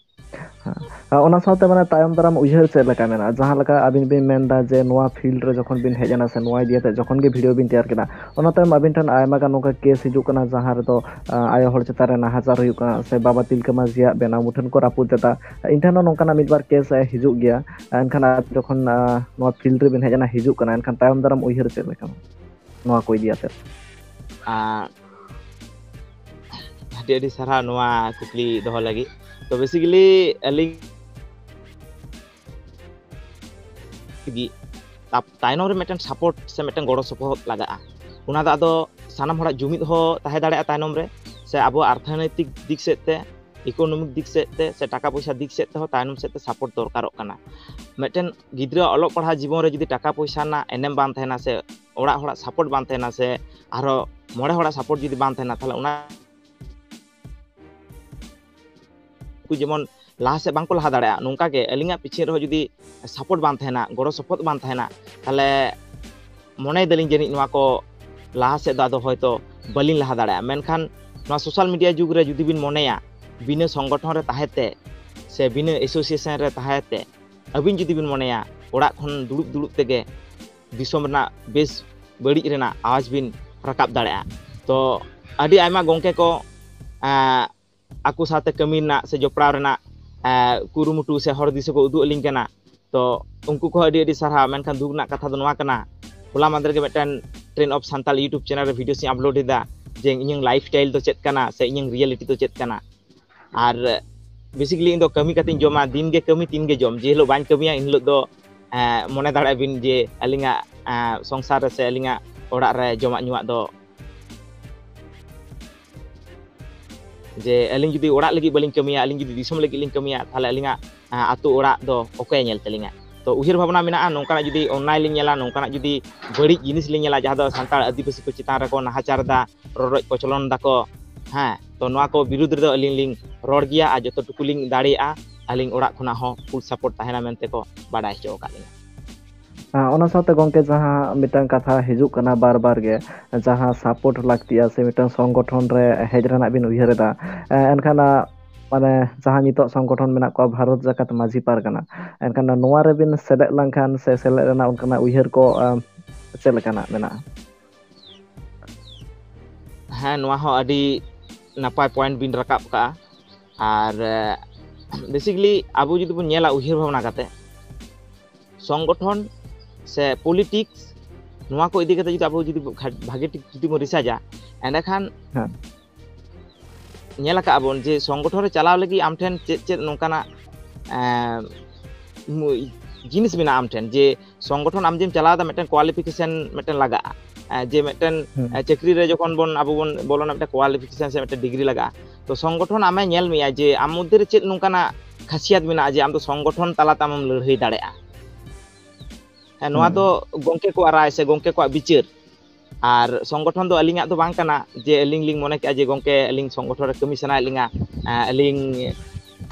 ᱦᱮᱸ᱾ ᱟᱨ ᱚᱱᱟ ᱥᱟᱶᱛᱮ ᱢᱟᱱᱮ ᱛᱟᱭᱚᱢ ᱫᱟᱨᱟᱢ ᱩᱭᱦᱟᱹᱨ ᱪᱮᱫ ᱞᱮᱠᱟ ᱢᱮᱱᱟᱜᱼᱟ? ᱡᱟᱦᱟᱸ ᱞᱮᱠᱟ ᱟᱹᱵᱤᱱ ᱵᱤᱱ ᱢᱮᱱᱫᱟ ᱡᱮ ᱱᱚᱣᱟ ᱯᱷᱤᱞᱰ ᱨᱮ ᱡᱚᱠᱷᱚᱱ ᱵᱤᱱ ᱦᱮᱡ ᱮᱱᱟ ᱥᱮ ᱱᱚᱣᱟ ᱤᱫᱤ ᱠᱟᱛᱮ ᱡᱚᱠᱷᱚᱱ ᱜᱮ ᱵᱷᱤᱰᱤᱭᱳ ᱵᱤᱱ ᱛᱮᱭᱟᱨ ᱠᱮᱫᱟ, ᱚᱱᱟ ᱛᱟᱭᱚᱢ ᱟᱹᱵᱤᱱ ᱴᱷᱮᱱ ᱟᱭᱢᱟ ᱜᱟᱱ ᱱᱚᱝᱠᱟ ᱠᱮᱥ ᱦᱤᱡᱩᱜ ᱠᱟᱱᱟ ᱡᱟᱦᱟᱸ ᱨᱮᱫᱚ, ᱟᱸ, ᱟᱭᱳ ᱦᱚᱲ ᱪᱮᱛᱟᱱ ᱨᱮ ᱱᱟᱦᱟᱪᱟᱨ ᱦᱩᱭᱩᱜ ᱠᱟᱱᱟ ᱥᱮ ᱵᱟᱵᱟ ᱛᱤᱞᱠᱟᱹ ᱢᱟᱹᱡᱷᱤᱭᱟᱜ ᱵᱮᱱᱟᱣ ᱢᱩᱴᱷᱟᱹᱱ ᱠᱚ ᱨᱟᱹᱯᱩᱫ ᱮᱫᱟ᱾ ᱤᱧ ᱴᱷᱮᱱ ᱦᱚᱸ ᱱᱚᱝᱠᱟᱱᱟᱜ ᱢᱤᱫ ᱵᱟᱨ ᱠᱮᱥ, ᱟᱸ, ᱦᱤᱡᱩᱜ ᱜᱮᱭᱟ᱾ ᱮᱱᱠᱷᱟᱱ ᱟᱨ ᱡᱚᱠᱷᱚᱱ, ᱟᱸ, ᱱᱚᱣᱟ ᱯᱷᱤᱞᱰ ᱨᱮᱵᱤᱱ ᱦᱮᱡ ᱮᱱᱟ, ᱦᱤᱡᱩᱜ ᱠᱟᱱᱟ, ᱮᱱᱠᱷᱟᱱ ᱛᱟᱭᱚᱢ ᱫᱟᱨᱟᱢ ᱩᱭᱦᱟᱹᱨ ᱪᱮᱫ ᱞᱮᱠᱟ ᱱᱚᱣᱟ ᱠᱚ ᱤᱫᱤ ᱠᱟᱛᱮ? ᱟᱸ, ᱟᱹᱰᱤ ᱟᱹᱰᱤ ᱥᱟᱨᱦᱟᱣ ᱱᱚᱣᱟ ᱠᱩᱠᱞᱤ ᱫᱚᱦᱚ ᱞᱟᱹᱜᱤᱫ᱾ ᱛᱚ basically ᱟᱹᱞᱤᱧ ᱞᱟᱹᱜᱤᱫ ᱛᱟᱯ-, ᱛᱟᱭᱱᱚᱢ ᱨᱮ ᱢᱤᱫᱴᱮᱱ ᱥᱟᱯᱳᱨᱴ ᱥᱮ ᱢᱤᱫᱴᱮᱱ ᱜᱚᱲᱚ ᱥᱚᱯᱚᱦᱚᱫ ᱞᱟᱜᱟᱜᱼᱟ᱾ ᱚᱱᱟ ᱫᱚ ᱟᱫᱚ ᱥᱟᱱᱟᱢ ᱦᱚᱲᱟᱜ ᱡᱩᱢᱤᱫ ᱦᱚᱸ ᱛᱟᱦᱮᱸ ᱫᱟᱲᱮᱭᱟᱜᱼᱟ ᱛᱟᱭᱱᱚᱢ ᱨᱮ, ᱥᱮ ᱟᱵᱚᱣᱟᱜ ᱚᱨᱛᱷᱚᱱᱳᱭᱛᱤᱠ ᱫᱤᱠ ᱥᱮᱫ ᱛᱮ, ᱤᱠᱳᱱᱚᱢᱤᱠ ᱫᱤᱠ ᱥᱮᱫ ᱛᱮ, ᱥᱮ ᱴᱟᱠᱟ ᱯᱚᱭᱥᱟ ᱫᱤᱠ ᱥᱮᱫ ᱛᱮᱦᱚᱸ ᱛᱟᱭᱱᱚᱢ ᱥᱮᱫ ᱛᱮ ᱥᱟᱯᱳᱨᱴ ᱫᱚᱨᱠᱟᱨᱚᱜ ᱠᱟᱱᱟ᱾ ᱢᱤᱫᱴᱮᱱ ᱜᱤᱫᱽᱨᱟᱹ ᱚᱞᱚᱜ ᱯᱟᱲᱦᱟᱣ ᱡᱤᱵᱚᱱ ᱨᱮ ᱡᱩᱫᱤ ᱴᱟᱠᱟ ᱯᱚᱭᱥᱟ ᱨᱮᱱᱟᱜ ᱮᱱᱮᱢ ᱵᱟᱝ ᱛᱟᱦᱮᱱᱟ ᱥᱮ ᱚᱲᱟᱜ ᱦᱚᱲᱟᱜ ᱥᱟᱯᱳᱨᱴ ᱵᱟᱝ ᱛᱟᱦᱮᱱᱟ ᱥᱮ ᱟᱨᱦᱚᱸ ᱢᱚᱬᱮ ᱦᱚᱲᱟᱜ ᱥᱟᱯᱳᱨᱴ ᱡᱩᱫᱤ ᱵᱟᱝ ᱛᱟᱦᱮᱱᱟ, ᱛᱟᱦᱚᱞᱮ ᱚᱱᱟ ᱩᱱᱠᱩ ᱡᱮᱢᱚᱱ ᱞᱟᱦᱟ ᱥᱮᱫ ᱵᱟᱝᱠᱚ ᱞᱟᱦᱟ ᱫᱟᱲᱮᱭᱟᱜᱼᱟ, ᱱᱚᱝᱠᱟ ᱜᱮ ᱟᱹᱞᱤᱧᱟᱜ ᱯᱤᱪᱷᱮ ᱨᱮᱦᱚᱸ ᱡᱩᱫᱤ ᱥᱟᱯᱳᱨᱴ ᱵᱟᱝ ᱛᱟᱦᱮᱱᱟ, ᱜᱚᱲᱚ ᱥᱚᱯᱚᱦᱚᱫ ᱵᱟᱝ ᱛᱟᱦᱮᱱᱟ, ᱛᱟᱦᱚᱞᱮ ᱢᱚᱱᱮᱭ ᱫᱟᱞᱤᱧ ᱡᱟᱹᱱᱤᱡ ᱱᱚᱣᱟ ᱠᱚ ᱞᱟᱦᱟ ᱥᱮᱫ ᱫᱚ ᱟᱫᱚ ᱦᱚᱭᱛᱳ ᱵᱟᱹᱞᱤᱧ ᱞᱟᱦᱟ ᱫᱟᱲᱮᱭᱟᱜᱼᱟ᱾ ᱢᱮᱱᱠᱷᱟᱱ ᱱᱚᱣᱟ ᱥᱳᱥᱟᱞ ᱢᱤᱰᱤᱭᱟ ᱡᱩᱜᱽ ᱨᱮ ᱡᱩᱫᱤ ᱵᱤᱱ ᱢᱚᱱᱮᱭᱟ ᱵᱤᱱᱟᱹ ᱥᱚᱝᱜᱚᱴᱷᱚᱱ ᱨᱮ ᱛᱟᱦᱮᱸ ᱛᱮ ᱥᱮ ᱵᱤᱱᱟᱹ ᱮᱥᱳᱥᱤᱭᱮᱥᱚᱱ ᱨᱮ ᱛᱟᱦᱮᱸ ᱛᱮ, ᱟᱹᱵᱤᱱ ᱡᱩᱫᱤ ᱵᱤᱱ ᱢᱚᱱᱮᱭᱟ ᱚᱲᱟᱜ ᱠᱷᱚᱱ ᱫᱩᱲᱩᱵ ᱫᱩᱲᱩᱵ ᱛᱮᱜᱮ ᱫᱤᱥᱚᱢ ᱨᱮᱱᱟᱜ ᱵᱮᱥ ᱵᱟᱹᱲᱤᱡ ᱨᱮᱱᱟᱜ ᱟᱣᱟᱡᱽ ᱵᱤᱱ ᱨᱟᱠᱟᱵ ᱫᱟᱲᱮᱭᱟᱜᱼᱟ᱾ ᱛᱚ ᱟᱹᱰᱤ ᱟᱭᱢᱟ ᱜᱚᱢᱠᱮ ᱠᱚ, ᱮᱸ, ᱟᱠᱚ ᱥᱟᱶᱛᱮ ᱠᱟᱹᱢᱤ ᱨᱮᱱᱟᱜ ᱥᱮ ᱡᱚᱯᱲᱟᱣ ᱨᱮᱱᱟᱜ, ᱮᱸ, ᱠᱩᱨᱩᱢᱩᱴᱩ ᱥᱮ ᱦᱚᱨ ᱫᱤᱥᱟᱹ ᱠᱚ ᱩᱫᱩᱜ ᱟᱹᱞᱤᱧ ᱠᱟᱱᱟ᱾ ᱛᱚ ᱩᱱᱠᱩ ᱠᱚᱦᱚᱸ ᱟᱹᱰᱤ ᱟᱹᱰᱤ ᱥᱟᱨᱦᱟᱣ᱾ ᱢᱮᱱᱠᱷᱟᱱ ᱫᱩᱠ ᱨᱮᱱᱟᱜ ᱠᱟᱛᱷᱟ ᱫᱚ ᱱᱚᱣᱟ ᱠᱟᱱᱟ, ᱦᱚᱞᱟ ᱢᱟᱫᱷᱮᱨ ᱜᱮ ᱢᱤᱫᱴᱮᱱ trend of Santal YouTube channel ᱨᱮ ᱵᱷᱤᱰᱤᱭᱳ ᱥᱮᱫ ᱤᱧ ᱟᱯᱞᱳᱰ ᱮᱫᱟ᱾ ᱡᱮ ᱤᱧᱟᱹᱝ ᱞᱟᱭᱤᱯᱷ ᱥᱴᱟᱭᱤᱞ ᱫᱚ ᱪᱮᱫ ᱠᱟᱱᱟ ᱥᱮ ᱤᱧᱟᱹᱝ ᱨᱤᱭᱮᱞᱤᱴᱤ ᱫᱚ ᱪᱮᱫ ᱠᱟᱱᱟ᱾ ᱟᱨ ᱵᱮᱥᱤᱠᱞᱤ ᱤᱧ ᱫᱚ ᱠᱟᱹᱢᱤ ᱠᱟᱛᱮᱧ ᱡᱚᱢᱟ, ᱫᱤᱱ ᱜᱮ ᱠᱟᱹᱢᱤ, ᱛᱤᱱ ᱜᱮ ᱡᱚᱢ᱾ ᱡᱮ ᱦᱤᱞᱳᱜ ᱵᱟᱹᱧ ᱠᱟᱹᱢᱤᱭᱟ, ᱮᱱ ᱦᱤᱞᱳᱜ ᱫᱚ, ᱮᱸ, ᱢᱚᱱᱮ ᱫᱟᱲᱮᱭᱟᱜᱼᱟ ᱵᱤᱱ ᱡᱮ ᱟᱹᱞᱤᱧᱟᱜ, ᱮᱸ, ᱥᱚᱝᱥᱟᱨ ᱨᱮ ᱥᱮ ᱟᱹᱞᱤᱧᱟᱜ ᱚᱲᱟᱜ ᱨᱮ ᱡᱚᱢᱟᱜ ᱧᱩᱣᱟᱜ ᱫᱚ, ᱡᱮ ᱟᱹᱞᱤᱧ ᱡᱩᱫᱤ ᱚᱲᱟᱜ ᱞᱟᱹᱜᱤᱫ ᱵᱟᱹᱞᱤᱧ ᱠᱟᱹᱢᱤᱭᱟ, ᱟᱹᱞᱤᱧ ᱡᱩᱫᱤ ᱫᱤᱥᱚᱢ ᱞᱟᱹᱜᱤᱫ ᱞᱤᱧ ᱠᱟᱹᱢᱤᱭᱟ, ᱛᱟᱦᱚᱞᱮ ᱟᱹᱞᱤᱧᱟᱜ, ᱮᱸ, ᱟᱹᱛᱩ ᱚᱲᱟᱜ ᱫᱚ ᱚᱠᱚᱭᱮ ᱧᱮᱞ ᱛᱟᱹᱞᱤᱧᱟ? ᱛᱚ ᱩᱭᱦᱟᱹᱨ ᱵᱷᱟᱵᱽᱱᱟ ᱢᱮᱱᱟᱜᱼᱟ, ᱱᱚᱝᱠᱟᱱᱟᱜ ᱡᱩᱫᱤ ᱚᱱᱱᱟᱭ ᱞᱤᱧ ᱧᱮᱞᱟ, ᱱᱚᱝᱠᱟᱱᱟᱜ ᱡᱩᱫᱤ ᱵᱟᱹᱲᱤᱡ ᱡᱤᱱᱤᱥ ᱞᱤᱧ ᱧᱮᱞᱟ, ᱡᱟᱦᱟᱸ ᱫᱚ ᱥᱟᱱᱛᱟᱲ ᱟᱹᱫᱤᱵᱟᱹᱥᱤ ᱠᱚ ᱪᱮᱛᱟᱱ ᱨᱮᱠᱚ ᱱᱟᱦᱟᱪᱟᱨ ᱮᱫᱟ, ᱨᱚᱰᱚᱡ ᱠᱚᱪᱞᱚᱱ ᱫᱟᱠᱚ, ᱦᱮᱸ, ᱛᱚ ᱱᱚᱣᱟ ᱠᱚ ᱵᱤᱨᱩᱫᱽ ᱨᱮᱫᱚ ᱟᱹᱞᱤᱧ ᱞᱤᱧ ᱨᱚᱲ ᱜᱮᱭᱟ ᱟᱨ ᱡᱚᱛᱚ ᱴᱩᱠᱩ ᱞᱤᱧ ᱫᱟᱲᱮᱭᱟᱜᱼᱟ ᱟᱹᱞᱤᱧ ᱚᱲᱟᱜ ᱠᱷᱚᱱᱟᱜ ᱦᱚᱸ ᱯᱷᱩᱞ ᱥᱟᱯᱳᱨᱴ ᱛᱟᱦᱮᱱᱟ ᱢᱮᱱᱛᱮ ᱠᱚ ᱵᱟᱰᱟᱭ ᱦᱚᱪᱚ ᱟᱠᱟᱫ ᱞᱤᱧᱟ᱾ ᱟᱸ, ᱚᱱᱟ ᱥᱟᱶᱛᱮ ᱜᱚᱢᱠᱮ ᱡᱟᱦᱟᱸ ᱢᱤᱫᱴᱟᱝ ᱠᱟᱛᱷᱟ ᱦᱤᱡᱩᱜ ᱠᱟᱱᱟ ᱵᱟᱨ ᱵᱟᱨ ᱜᱮ, ᱡᱟᱦᱟᱸ ᱥᱟᱯᱳᱨᱴ ᱞᱟᱹᱠᱛᱤᱜᱼᱟ ᱥᱮ ᱢᱤᱫᱴᱟᱝ ᱥᱚᱝᱜᱚᱴᱷᱚᱱ ᱨᱮ ᱦᱮᱡ ᱨᱮᱱᱟᱜ ᱵᱤᱱ ᱩᱭᱦᱟᱹᱨ ᱮᱫᱟ, ᱮᱸ, ᱮᱱᱠᱷᱟᱱ, ᱟᱸ, ᱢᱟᱱᱮ ᱡᱟᱦᱟᱸ ᱱᱤᱛᱚᱜ ᱥᱚᱝᱜᱚᱴᱷᱚᱱ ᱢᱮᱱᱟᱜ ᱠᱚᱣᱟ ᱵᱷᱟᱨᱚᱛ ᱡᱟᱠᱟᱛ ᱢᱟᱹᱡᱷᱤ ᱯᱟᱨᱜᱟᱱᱟ, ᱮᱱᱠᱷᱟᱱ ᱱᱚᱣᱟ ᱨᱮᱵᱤᱱ ᱥᱮᱞᱮᱫ ᱞᱮᱱᱠᱷᱟᱱ ᱥᱮ ᱥᱮᱞᱮᱫ ᱨᱮᱱᱟᱜ ᱚᱱᱠᱟᱱᱟᱜ ᱩᱭᱦᱟᱹᱨ ᱠᱚ, ᱟᱸ, ᱪᱮᱫ ᱞᱮᱠᱟᱱᱟᱜ ᱢᱮᱱᱟᱜᱼᱟ? ᱦᱮᱸ, ᱱᱚᱣᱟ ᱦᱚᱸ ᱟᱹᱰᱤ ᱱᱟᱯᱟᱭ ᱯᱚᱭᱮᱱᱴ ᱵᱤᱱ ᱨᱟᱠᱟᱵ ᱠᱟᱜᱼᱟ᱾ ᱟᱨ ᱵᱮᱥᱤᱠᱞᱤ ᱟᱵᱚ ᱡᱩᱫᱤ ᱵᱚᱱ ᱧᱮᱞᱟ ᱩᱭᱦᱟᱹᱨ ᱵᱷᱟᱵᱽᱱᱟ ᱠᱟᱛᱮ, ᱥᱚᱝᱜᱚᱴᱷᱚᱱ ᱥᱮ ᱯᱚᱞᱤᱴᱤᱠᱥ, ᱱᱚᱣᱟ ᱠᱚ ᱤᱫᱤ ᱠᱟᱛᱮ ᱡᱩᱫᱤ ᱟᱵᱚ ᱡᱩᱫᱤ ᱵᱷᱟᱜᱮ ᱴᱷᱤᱠ ᱡᱩᱫᱤ ᱵᱚᱱ ᱨᱤᱥᱟᱨᱪᱟ, ᱮᱸᱰᱮᱠᱷᱟᱱ ᱦᱮᱸ᱾ ᱧᱮᱞ ᱟᱠᱟᱫ ᱵᱚᱱ ᱡᱮ ᱥᱚᱝᱜᱚᱴᱷᱚᱱ ᱨᱮ ᱪᱟᱞᱟᱣ ᱞᱟᱹᱜᱤᱫ ᱟᱢ ᱴᱷᱮᱱ ᱪᱮᱫ ᱪᱮᱫ ᱱᱚᱝᱠᱟᱱᱟᱜ, ᱮᱸ, ᱢᱩ-, ᱡᱤᱱᱤᱥ ᱢᱮᱱᱟᱜᱼᱟ ᱟᱢ ᱴᱷᱮᱱ, ᱡᱮ ᱥᱚᱝᱜᱚᱴᱷᱚᱱ ᱟᱢ ᱡᱮᱢ ᱪᱟᱞᱟᱣ ᱮᱫᱟ, ᱢᱤᱫᱴᱮᱱ ᱠᱳᱣᱟᱞᱤᱯᱷᱤᱠᱮᱥᱚᱱ ᱢᱤᱫᱴᱮᱱ ᱞᱟᱜᱟᱜᱼᱟ᱾ ᱮᱸ, ᱡᱮ ᱢᱤᱫᱴᱮᱱ, ᱦᱩᱸ᱾ ᱮᱸ, ᱪᱟᱹᱠᱨᱤ ᱨᱮ ᱡᱚᱠᱷᱚᱱ ᱵᱚᱱ ᱟᱵᱚ ᱵᱚᱱ ᱵᱚᱞᱚᱱᱟ, ᱢᱤᱫᱴᱮᱱ ᱠᱳᱣᱟᱞᱤᱯᱷᱤᱠᱮᱥᱚᱱ ᱥᱮ ᱢᱤᱫᱴᱮᱱ ᱰᱤᱜᱽᱨᱤ ᱞᱟᱜᱟᱜᱼᱟ᱾ ᱛᱚ ᱥᱚᱝᱜᱚᱴᱷᱚᱱ ᱟᱢᱮ ᱧᱮᱞ ᱢᱮᱭᱟ ᱡᱮ ᱟᱢ ᱢᱚᱫᱽᱫᱷᱮ ᱨᱮ ᱪᱮᱫ ᱱᱚᱝᱠᱟᱱᱟᱜ ᱠᱷᱟᱥᱤᱭᱟᱛ ᱢᱮᱱᱟᱜᱼᱟ ᱡᱮ ᱟᱢ ᱫᱚ ᱥᱚᱝᱜᱚᱴᱷᱚᱱ ᱛᱟᱞᱟᱛᱮ ᱟᱢᱮᱢ ᱞᱟᱹᱲᱦᱟᱹᱭ ᱫᱟᱲᱮᱭᱟᱜᱼᱟ᱾ ᱦᱮᱸ, ᱱᱚᱣᱟ ᱦᱩᱸ᱾ ᱫᱚ ᱜᱚᱢᱠᱮ ᱠᱚᱣᱟᱜ ᱨᱟᱭ ᱥᱮ ᱜᱚᱢᱠᱮ ᱠᱚᱣᱟᱜ ᱵᱤᱪᱟᱹᱨ᱾ ᱟᱨ ᱥᱚᱝᱜᱚᱴᱷᱚᱱ ᱫᱚ ᱟᱹᱞᱤᱧᱟᱜ ᱫᱚ ᱵᱟᱝ ᱠᱟᱱᱟ ᱡᱮ ᱟᱹᱞᱤᱧ ᱞᱤᱧ ᱢᱚᱱᱮ ᱠᱮᱜᱼᱟ ᱡᱮ ᱜᱚᱢᱠᱮ ᱟᱹᱞᱤᱧ ᱥᱚᱝᱜᱚᱴᱷᱚᱱ ᱨᱮ ᱠᱟᱹᱢᱤ ᱥᱟᱱᱟᱭᱮᱫ ᱞᱤᱧᱟ, ᱮᱸ, ᱟᱹᱞᱤᱧ,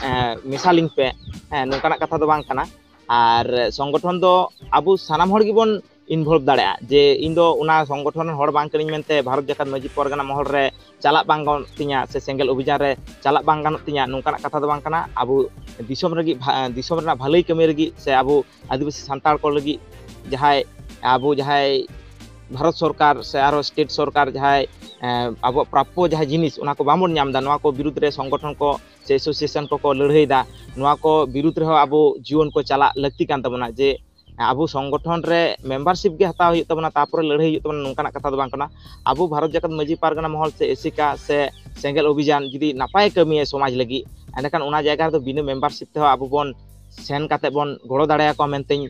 ᱮᱸ, ᱢᱮᱥᱟ ᱞᱤᱧ ᱯᱮ, ᱦᱮᱸ, ᱱᱚᱝᱠᱟᱱᱟᱜ ᱠᱟᱛᱷᱟ ᱫᱚ ᱵᱟᱝ ᱠᱟᱱᱟ᱾ ᱟᱨ ᱥᱚᱝᱜᱚᱴᱷᱚᱱ ᱫᱚ ᱟᱵᱚ ᱥᱟᱱᱟᱢ ᱦᱚᱲ ᱜᱮᱵᱚᱱ ᱤᱱᱵᱷᱚᱞᱵᱷ ᱫᱟᱲᱮᱭᱟᱜᱼᱟ᱾ ᱡᱮ ᱤᱧ ᱫᱚ ᱚᱱᱟ ᱥᱚᱝᱜᱚᱴᱷᱚᱱ ᱨᱮᱱ ᱦᱚᱲ ᱵᱟᱝ ᱠᱟᱹᱱᱟᱹᱧ ᱢᱮᱱᱛᱮ ᱵᱷᱟᱨᱚᱛ ᱡᱟᱠᱟᱛ ᱢᱟᱹᱡᱷᱤ ᱯᱚᱨᱜᱟᱱᱟ ᱢᱚᱦᱚᱞ ᱨᱮ ᱪᱟᱞᱟᱜ ᱵᱟᱝ ᱜᱟᱱᱚᱜ ᱛᱤᱧᱟ ᱥᱮ ᱥᱮᱸᱜᱮᱞ ᱚᱵᱷᱤᱡᱟᱱ ᱨᱮ ᱪᱟᱞᱟᱜ ᱵᱟᱝ ᱜᱟᱱᱚᱜ ᱛᱤᱧᱟ, ᱱᱚᱝᱠᱟᱱᱟᱜ ᱠᱟᱛᱷᱟ ᱫᱚ ᱵᱟᱝ ᱠᱟᱱᱟ᱾ ᱟᱵᱚ ᱫᱤᱥᱚᱢ ᱨᱮᱜᱮ ᱵᱷᱟ-, ᱫᱤᱥᱚᱢ ᱨᱮᱱᱟᱜ ᱵᱷᱟᱹᱞᱟᱹᱭ ᱠᱟᱹᱢᱤ ᱞᱟᱹᱜᱤᱫ ᱥᱮ ᱟᱵᱚ ᱟᱹᱫᱤᱵᱟᱹᱥᱤ ᱥᱟᱱᱛᱟᱲ ᱠᱚ ᱞᱟᱹᱜᱤᱫ ᱡᱟᱦᱟᱸᱭ ᱟᱵᱚ ᱡᱟᱦᱟᱸᱭ ᱵᱷᱟᱨᱚᱛ ᱥᱚᱨᱠᱟᱨ ᱥᱮ ᱟᱨᱚ ᱥᱴᱮᱴ ᱥᱚᱨᱠᱟᱨ ᱡᱟᱦᱟᱸᱭ, ᱮᱸ, ᱟᱵᱚᱣᱟᱜ ᱯᱨᱟᱯᱯᱚ ᱡᱟᱦᱟᱸ ᱡᱤᱱᱤᱥ ᱚᱱᱟ ᱠᱚ ᱵᱟᱵᱚᱱ ᱧᱟᱢ ᱮᱫᱟ, ᱱᱚᱣᱟ ᱠᱚ ᱵᱤᱨᱩᱫᱽ ᱨᱮ ᱥᱚᱝᱜᱚᱴᱷᱚᱱ ᱠᱚ ᱥᱮ ᱮᱥᱳᱥᱤᱭᱮᱥᱚᱱ ᱠᱚᱠᱚ ᱞᱟᱹᱲᱦᱟᱹᱭ ᱮᱫᱟ, ᱱᱚᱣᱟ ᱠᱚ ᱵᱤᱨᱩᱫᱽ ᱨᱮᱦᱚᱸ ᱟᱵᱚ ᱡᱩᱣᱟᱹᱱ ᱠᱚ ᱪᱟᱞᱟᱜ ᱞᱟᱹᱠᱛᱤ ᱠᱟᱱ ᱛᱟᱵᱚᱱᱟ᱾ ᱡᱮ ᱟᱵᱚ ᱥᱚᱝᱜᱚᱴᱷᱚᱱ ᱨᱮ ᱢᱮᱢᱵᱟᱨᱥᱤᱯ ᱜᱮ ᱦᱟᱛᱟᱣ ᱦᱩᱭᱩᱜ ᱛᱟᱵᱚᱱᱟ, ᱛᱟᱨᱯᱚᱨᱮ ᱞᱟᱹᱲᱦᱟᱹᱭ ᱦᱩᱭᱩᱜ ᱛᱟᱵᱚᱱᱟ, ᱱᱚᱝᱠᱟᱱᱟᱜ ᱠᱟᱛᱷᱟ ᱫᱚ ᱵᱟᱝ ᱠᱟᱱᱟ᱾ ᱟᱵᱚ ᱵᱷᱟᱨᱚᱛ ᱡᱟᱠᱟᱛ ᱢᱟᱹᱡᱷᱤ ᱯᱟᱨᱜᱟᱱᱟ ᱢᱚᱦᱚᱞ ᱥᱮ ᱮᱥᱮᱠᱟ ᱥᱮ ᱥᱮᱸᱜᱮᱞ ᱚᱵᱷᱤᱡᱟᱱ ᱡᱩᱫᱤ ᱱᱟᱯᱟᱭ ᱠᱟᱹᱢᱤᱭᱟ ᱥᱚᱢᱟᱡᱽ ᱞᱟᱹᱜᱤᱫ, ᱮᱸᱰᱮᱠᱷᱟᱱ ᱚᱱᱟ ᱡᱟᱭᱜᱟ ᱨᱮᱫᱚ ᱵᱤᱱᱟᱹ ᱢᱮᱢᱵᱟᱨᱥᱤᱯ ᱛᱮᱦᱚᱸ ᱟᱵᱚ ᱵᱚᱱ ᱥᱮᱱ ᱠᱟᱛᱮ ᱵᱚᱱ ᱜᱚᱲᱚ ᱫᱟᱲᱮᱭᱟᱠᱚᱣᱟ ᱢᱮᱱᱛᱮᱧ,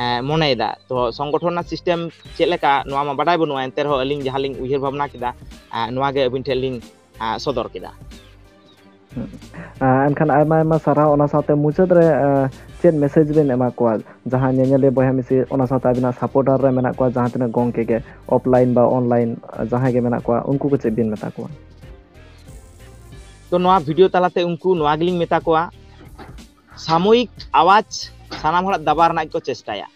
ᱮᱸ, ᱢᱚᱱᱮᱭᱮᱫᱟ᱾ ᱛᱚ ᱥᱚᱝᱜᱚᱴᱷᱚᱱ ᱨᱮᱱᱟᱜ ᱥᱤᱥᱴᱮᱢ ᱪᱮᱫ ᱞᱮᱠᱟ, ᱱᱚᱣᱟ ᱢᱟ ᱵᱟᱰᱟᱭ ᱵᱟᱹᱱᱩᱜᱼᱟ, ᱮᱱᱛᱮ ᱨᱮᱦᱚᱸ ᱟᱹᱞᱤᱧ ᱡᱟᱦᱟᱸ ᱞᱤᱧ ᱩᱭᱦᱟᱹᱨ ᱵᱷᱟᱵᱽᱱᱟ ᱠᱮᱫᱟ, ᱮᱸ, ᱱᱚᱣᱟ ᱜᱮ ᱟᱹᱵᱤᱱ ᱴᱷᱮᱱ ᱞᱤᱧ, ᱮᱸ, ᱥᱚᱫᱚᱨ ᱠᱮᱫᱟ᱾ ᱦᱩᱸ᱾ ᱟᱸ, ᱮᱱᱠᱷᱟᱱ ᱟᱭᱢᱟ ᱟᱭᱢᱟ ᱥᱟᱨᱦᱟᱣ᱾ ᱚᱱᱟ ᱥᱟᱶᱛᱮ ᱢᱩᱪᱟᱹᱫ ᱨᱮ, ᱟᱸ, ᱪᱮᱫ ᱢᱮᱥᱮᱡᱽ ᱵᱤᱱ ᱮᱢᱟ ᱠᱚᱣᱟ ᱡᱟᱦᱟᱸ ᱧᱮᱧᱮᱞᱤᱭᱟᱹ ᱵᱚᱭᱦᱟ ᱢᱤᱥᱤ, ᱚᱱᱟ ᱥᱟᱶᱛᱮ ᱟᱹᱵᱤᱱᱟᱜ ᱥᱟᱯᱳᱨᱴᱟᱨ ᱨᱮ ᱢᱮᱱᱟᱜ ᱠᱚᱣᱟ ᱡᱟᱦᱟᱸ ᱛᱤᱱᱟᱹᱜ ᱜᱚᱝᱠᱮ ᱜᱮ, ᱚᱯᱷᱞᱟᱭᱤᱱ ᱵᱟ ᱚᱱᱞᱟᱭᱤᱱ, ᱡᱟᱦᱟᱸᱭ ᱜᱮ ᱢᱮᱱᱟᱜ ᱠᱚᱣᱟ, ᱩᱱᱠᱩ ᱠᱚ ᱪᱮᱫ ᱵᱤᱱ ᱢᱮᱛᱟ ᱠᱚᱣᱟ? ᱛᱚ ᱱᱚᱣᱟ ᱵᱷᱤᱰᱤᱭᱳ ᱛᱟᱞᱟᱛᱮ ᱩᱱᱠᱩ ᱱᱚᱣᱟ ᱜᱮᱞᱤᱧ ᱢᱮᱛᱟ ᱠᱚᱣᱟ, ᱥᱟᱢᱚᱭᱤᱠ ᱟᱣᱟᱡᱽ ᱥᱟᱱᱟᱢ ᱦᱚᱲᱟᱜ ᱫᱟᱵᱟᱣ ᱨᱮᱱᱟᱜ ᱜᱮᱠᱚ ᱪᱮᱥᱴᱟᱭᱟ᱾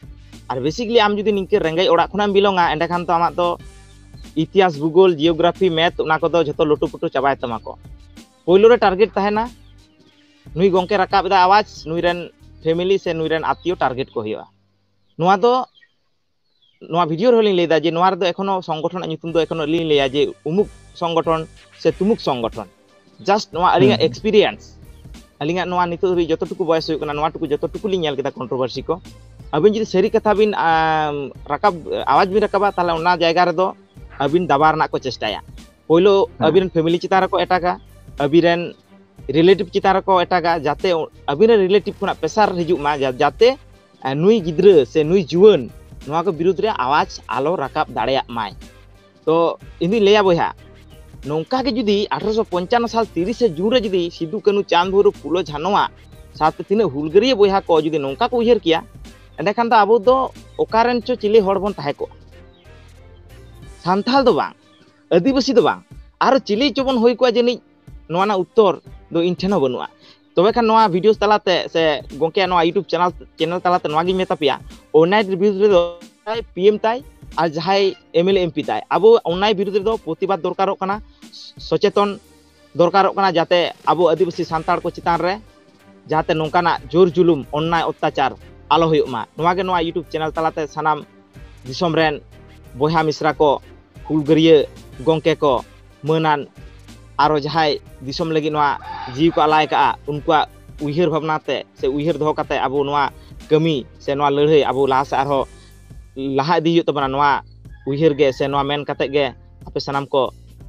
ᱟᱨ basically ᱟᱢ ᱡᱩᱫᱤ ᱱᱤᱝᱠᱟᱹ ᱨᱮᱸᱜᱮᱡ ᱚᱲᱟᱜ ᱠᱷᱚᱱᱟᱜ ᱮᱢ belong-ᱟ, ᱮᱸᱰᱮᱠᱷᱟᱱ ᱛᱚ ᱟᱢᱟᱜ ᱫᱚ ᱤᱛᱤᱦᱟᱥ, ᱵᱷᱩᱜᱳᱞ, ᱡᱤᱭᱳᱜᱨᱟᱯᱷᱤ, ᱢᱮᱛᱷ, ᱚᱱᱟ ᱠᱚᱫᱚ ᱡᱷᱚᱛᱚ ᱞᱩᱴᱩᱯᱩᱴᱩ ᱪᱟᱵᱟᱭ ᱛᱟᱢᱟ ᱠᱚ᱾ ᱯᱳᱭᱞᱳ ᱨᱮ ᱴᱟᱨᱜᱮᱴ ᱛᱟᱦᱮᱱᱟ, ᱱᱩᱭ ᱜᱚᱝᱠᱮ ᱨᱟᱠᱟᱵ ᱮᱫᱟ ᱟᱣᱟᱡᱽ, ᱱᱩᱭ ᱨᱮᱱ ᱯᱷᱮᱢᱤᱞᱤ ᱥᱮ ᱱᱩᱭ ᱨᱮᱱ ᱟᱛᱛᱤᱭᱚ ᱴᱟᱨᱜᱮᱴ ᱠᱚ ᱦᱩᱭᱩᱜᱼᱟ᱾ ᱱᱚᱣᱟ ᱫᱚ, ᱱᱚᱣᱟ ᱵᱷᱤᱰᱤᱭᱳ ᱨᱮᱦᱚᱸ ᱞᱤᱧ ᱞᱟᱹᱭᱫᱟ ᱡᱮ ᱱᱚᱣᱟ ᱨᱮᱫᱚ ᱮᱠᱷᱚᱱᱳ ᱥᱚᱝᱜᱚᱴᱷᱚᱱᱟᱜ ᱧᱩᱛᱩᱢ ᱫᱚ ᱮᱠᱷᱚᱱᱳ ᱟᱹᱞᱤᱧ ᱞᱤᱧ ᱞᱟᱹᱭᱟ ᱡᱮ ᱩᱢᱩᱠ ᱥᱚᱝᱜᱚᱴᱷᱚᱱ ᱥᱮ ᱛᱩᱢᱩᱠ ᱥᱚᱝᱜᱚᱴᱷᱚᱱ᱾ Just ᱱᱚᱣᱟ ᱟᱹᱞᱤᱧᱟᱜ ᱦᱩᱸ, ᱦᱩᱸ᱾ Experience, ᱟᱹᱞᱤᱧᱟᱜ ᱱᱚᱣᱟ ᱱᱤᱛᱚᱜ ᱫᱷᱟᱹᱵᱤᱡ ᱡᱚᱛᱚ ᱴᱩᱠᱩ ᱵᱚᱭᱮᱥ ᱦᱩᱭᱩᱜ ᱠᱟᱱᱟ, ᱱᱚᱣᱟ ᱴᱩᱠᱩ ᱡᱚᱛᱚ ᱴᱩᱠᱩ ᱞᱤᱧ ᱧᱮᱞ ᱠᱮᱫᱟ controversy ᱠᱚ᱾ ᱟᱹᱵᱤᱱ ᱡᱩᱫᱤ ᱥᱟᱹᱨᱤ ᱠᱟᱛᱷᱟ ᱵᱤᱱ, ᱟᱢ, ᱨᱟᱠᱟᱵ, ᱟᱣᱟᱡᱽ ᱵᱤᱱ ᱨᱟᱠᱟᱵᱟ, ᱛᱟᱦᱚᱞᱮ ᱚᱱᱟ ᱡᱟᱭᱜᱟ ᱨᱮᱫᱚ ᱟᱹᱵᱤᱱ ᱫᱟᱵᱟᱣ ᱨᱮᱱᱟᱜ ᱠᱚ ᱪᱮᱥᱴᱟᱭᱟ᱾ ᱯᱳᱭᱞᱳ ᱦᱮᱸ᱾ ᱟᱹᱵᱤᱱ ᱨᱮᱱ ᱯᱷᱮᱢᱤᱞᱤ ᱪᱮᱛᱟᱱ ᱨᱮᱠᱚ ᱮᱴᱟᱜᱟ, ᱟᱹᱵᱤᱱ ᱨᱮᱱ ᱨᱤᱞᱮᱴᱤᱵᱷ ᱪᱮᱛᱟᱱ ᱨᱮᱠᱚ ᱮᱴᱟᱜᱟ, ᱡᱟᱛᱮ ᱟᱹᱵᱤᱱ ᱨᱮᱱ ᱨᱤᱞᱮᱴᱤᱵᱷ ᱠᱷᱚᱱᱟᱜ ᱯᱨᱮᱥᱟᱨ ᱦᱤᱡᱩᱜ ᱢᱟ, ᱡᱟ-, ᱡᱟᱛᱮ, ᱮ, ᱱᱩᱭ ᱜᱤᱫᱽᱨᱟᱹ ᱥᱮ ᱱᱩᱭ ᱡᱩᱣᱟᱹᱱ ᱱᱚᱣᱟ ᱠᱚ ᱵᱤᱨᱩᱫᱽ ᱨᱮ ᱟᱣᱟᱡᱽ ᱟᱞᱚ ᱨᱟᱠᱟᱵ ᱫᱟᱲᱮᱭᱟᱜ ᱢᱟᱭ᱾ ᱛᱚ ᱤᱧ ᱫᱩᱧ ᱞᱟᱹᱭᱟ ᱵᱚᱭᱦᱟ, ᱱᱚᱝᱠᱟ ᱜᱮ ᱡᱩᱫᱤ ᱟᱴᱷᱨᱚᱥᱚ ᱯᱚᱧᱪᱟᱱᱱᱚ ᱥᱟᱞ ᱛᱤᱨᱤᱥᱮ ᱡᱩᱱ ᱨᱮ ᱡᱩᱫᱤ ᱥᱤᱫᱩ ᱠᱟᱹᱱᱩ ᱪᱟᱸᱫᱽ ᱵᱷᱳᱭᱨᱳᱵ ᱯᱷᱩᱞᱳ ᱡᱷᱟᱱᱚᱣᱟᱜ ᱥᱟᱶᱛᱮ ᱛᱤᱱᱟᱹᱜ ᱦᱩᱞᱜᱟᱹᱨᱤᱭᱟᱹ ᱵᱚᱭᱦᱟ ᱠᱚ ᱡᱩᱫᱤ ᱱᱚᱝᱠᱟ ᱠᱚ ᱩᱭᱦᱟᱹᱨ ᱠᱮᱭᱟ, ᱮᱸᱰᱮᱠᱷᱟᱱ ᱫᱚ ᱟᱵᱚ ᱫᱚ ᱚᱠᱟᱨᱮᱱ ᱪᱚ ᱪᱤᱞᱤ ᱦᱚᱲ ᱵᱚᱱ ᱛᱟᱦᱮᱸ ᱠᱚᱜᱼᱟ᱾ ᱥᱟᱱᱛᱟᱲ ᱫᱚ ᱵᱟᱝ, ᱟᱹᱫᱤᱵᱟᱹᱥᱤ ᱫᱚ ᱵᱟᱝ, ᱟᱨᱚ ᱪᱤᱞᱤ ᱪᱚᱵᱚᱱ ᱦᱩᱭ ᱠᱚᱜᱼᱟ ᱡᱟᱹᱱᱤᱡ, ᱱᱚᱣᱟ ᱨᱮᱱᱟᱜ ᱩᱛᱛᱚᱨ ᱫᱚ ᱤᱧ ᱴᱷᱮᱱ ᱦᱚᱸ ᱵᱟᱹᱱᱩᱜᱼᱟ᱾ ᱛᱚᱵᱮ ᱠᱷᱟᱱ ᱱᱚᱣᱟ ᱵᱷᱤᱰᱤᱭᱳ ᱛᱟᱞᱟᱛᱮ ᱥᱮ ᱜᱚᱢᱠᱮᱭᱟᱜ ᱱᱚᱣᱟ YouTube ᱪᱮᱱᱮᱞ, ᱪᱮᱱᱮᱞ ᱛᱟᱞᱟᱛᱮ ᱱᱚᱣᱟ ᱜᱤᱧ ᱢᱮᱛᱟ ᱯᱮᱭᱟ, ᱚᱱᱱᱟᱭ ᱵᱤᱨᱩᱫᱽ ᱨᱮᱫᱚ ᱡᱟᱦᱟᱸᱭ PM ᱛᱟᱭ ᱟᱨ ᱡᱟᱦᱟᱸᱭ MLA MP ᱛᱟᱭ, ᱟᱵᱚ ᱚᱱᱱᱟᱭ ᱵᱤᱨᱩᱫᱽ ᱨᱮᱫᱚ ᱯᱨᱚᱛᱤᱵᱟᱫ ᱫᱚᱨᱠᱟᱨᱚᱜ ᱠᱟᱱᱟ, ᱥᱚᱪᱮᱛᱚᱱ ᱫᱚᱨᱠᱟᱨᱚᱜ ᱠᱟᱱᱟ, ᱡᱟᱛᱮ ᱟᱵᱚ ᱟᱹᱫᱤᱵᱟᱹᱥᱤ ᱥᱟᱱᱛᱟᱲ ᱠᱚ ᱪᱮᱛᱟᱱ ᱨᱮ ᱡᱟᱦᱟᱸᱛᱮ ᱱᱚᱝᱠᱟᱱᱟᱜ ᱡᱳᱨ ᱡᱩᱞᱩᱢ, ᱚᱱᱱᱟᱭ ᱚᱛᱛᱟᱪᱟᱨ ᱟᱞᱚ ᱦᱩᱭᱩᱜ ᱢᱟ᱾ ᱱᱚᱣᱟ ᱜᱮ ᱱᱚᱣᱟ YouTube ᱪᱮᱱᱮᱞ ᱛᱟᱞᱟᱛᱮ ᱥᱟᱱᱟᱢ ᱫᱤᱥᱚᱢ ᱨᱮᱱ ᱵᱚᱭᱦᱟ ᱢᱤᱥᱨᱟ ᱠᱚ, ᱦᱩᱞᱜᱟᱹᱨᱤᱭᱟᱹ ᱜᱚᱢᱠᱮ ᱠᱚ, ᱢᱟᱹᱱᱟᱱ ᱟᱨᱚ ᱡᱟᱦᱟᱸᱭ ᱫᱤᱥᱚᱢ ᱞᱟᱹᱜᱤᱫ ᱱᱚᱣᱟ ᱡᱤᱣᱤ ᱠᱚ ᱟᱞᱟᱭ ᱠᱟᱜᱼᱟ, ᱩᱱᱠᱩᱣᱟᱜ ᱩᱭᱦᱟᱹᱨ ᱵᱷᱟᱵᱽᱱᱟ ᱛᱮ ᱥᱮ ᱩᱭᱦᱟᱹᱨ ᱫᱚᱦᱚ ᱠᱟᱛᱮ ᱟᱵᱚ ᱱᱚᱣᱟ ᱠᱟᱹᱢᱤ ᱥᱮ ᱱᱚᱣᱟ ᱞᱟᱹᱲᱦᱟᱹᱭ ᱟᱵᱚ ᱞᱟᱦᱟ ᱥᱮᱫ ᱟᱨᱦᱚᱸ ᱞᱟᱦᱟ ᱤᱫᱤ ᱦᱩᱭᱩᱜ ᱛᱟᱵᱚᱱᱟ, ᱱᱚᱣᱟ ᱩᱭᱦᱟᱹᱨ ᱜᱮ ᱥᱮ ᱱᱚᱣᱟ ᱢᱮᱱ ᱠᱟᱛᱮ ᱜᱮ ᱟᱯᱮ ᱥᱟᱱᱟᱢ ᱠᱚ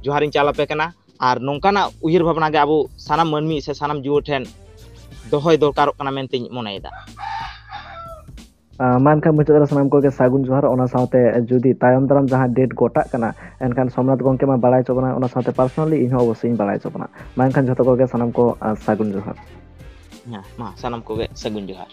ᱡᱚᱦᱟᱨᱤᱧ ᱪᱟᱞ ᱟᱯᱮ ᱠᱟᱱᱟ᱾ ᱟᱨ ᱱᱚᱝᱠᱟᱱᱟᱜ ᱩᱭᱦᱟᱹᱨ ᱵᱷᱟᱵᱽᱱᱟ ᱜᱮ ᱟᱵᱚ ᱥᱟᱱᱟᱢ ᱢᱟᱹᱱᱢᱤ ᱥᱮ ᱥᱟᱱᱟᱢ ᱡᱩᱣᱟᱹ ᱴᱷᱮᱱ ᱫᱚᱦᱚᱭ ᱫᱚᱨᱠᱟᱨᱚᱜ ᱠᱟᱱᱟ ᱢᱮᱱᱛᱮᱧ ᱢᱚᱱᱮᱭᱮᱫᱟ᱾ ᱟᱸ, ᱢᱟ ᱮᱱᱠᱷᱟᱱ ᱢᱩᱪᱟᱹᱫ ᱨᱮ ᱥᱟᱱᱟᱢ ᱠᱚᱜᱮ ᱥᱟᱹᱜᱩᱱ ᱡᱚᱦᱟᱨ᱾ ᱚᱱᱟ ᱥᱟᱶᱛᱮ ᱡᱩᱫᱤ ᱛᱟᱭᱚᱢ ᱫᱟᱨᱟᱢ ᱡᱟᱦᱟᱸ date ᱜᱚᱴᱟᱜ ᱠᱟᱱᱟ, ᱮᱱᱠᱷᱟᱱ ᱥᱳᱢᱱᱟᱛᱷ ᱜᱚᱢᱠᱮ ᱢᱟ ᱵᱟᱲᱟᱭ ᱦᱚᱪᱚ ᱵᱚᱱᱟ, ᱚᱱᱟ ᱥᱟᱶᱛᱮ personally ᱤᱧ ᱦᱚᱸ ᱚᱵᱚᱥᱥᱳᱭ ᱤᱧ ᱵᱟᱲᱟᱭ ᱦᱚᱪᱚ ᱵᱚᱱᱟ᱾ ᱢᱟ ᱮᱱᱠᱷᱟᱱ ᱡᱷᱚᱛᱚ ᱠᱚᱜᱮ ᱥᱟᱱᱟᱢ ᱠᱚ, ᱟᱸ, ᱥᱟᱹᱜᱩᱱ ᱡᱚᱦᱟᱨ᱾ ᱦᱮᱸ, ᱢᱟ ᱥᱟᱱᱟᱢ ᱠᱚᱜᱮ ᱥᱟᱹᱜᱩᱱ ᱡᱚᱦᱟᱨ᱾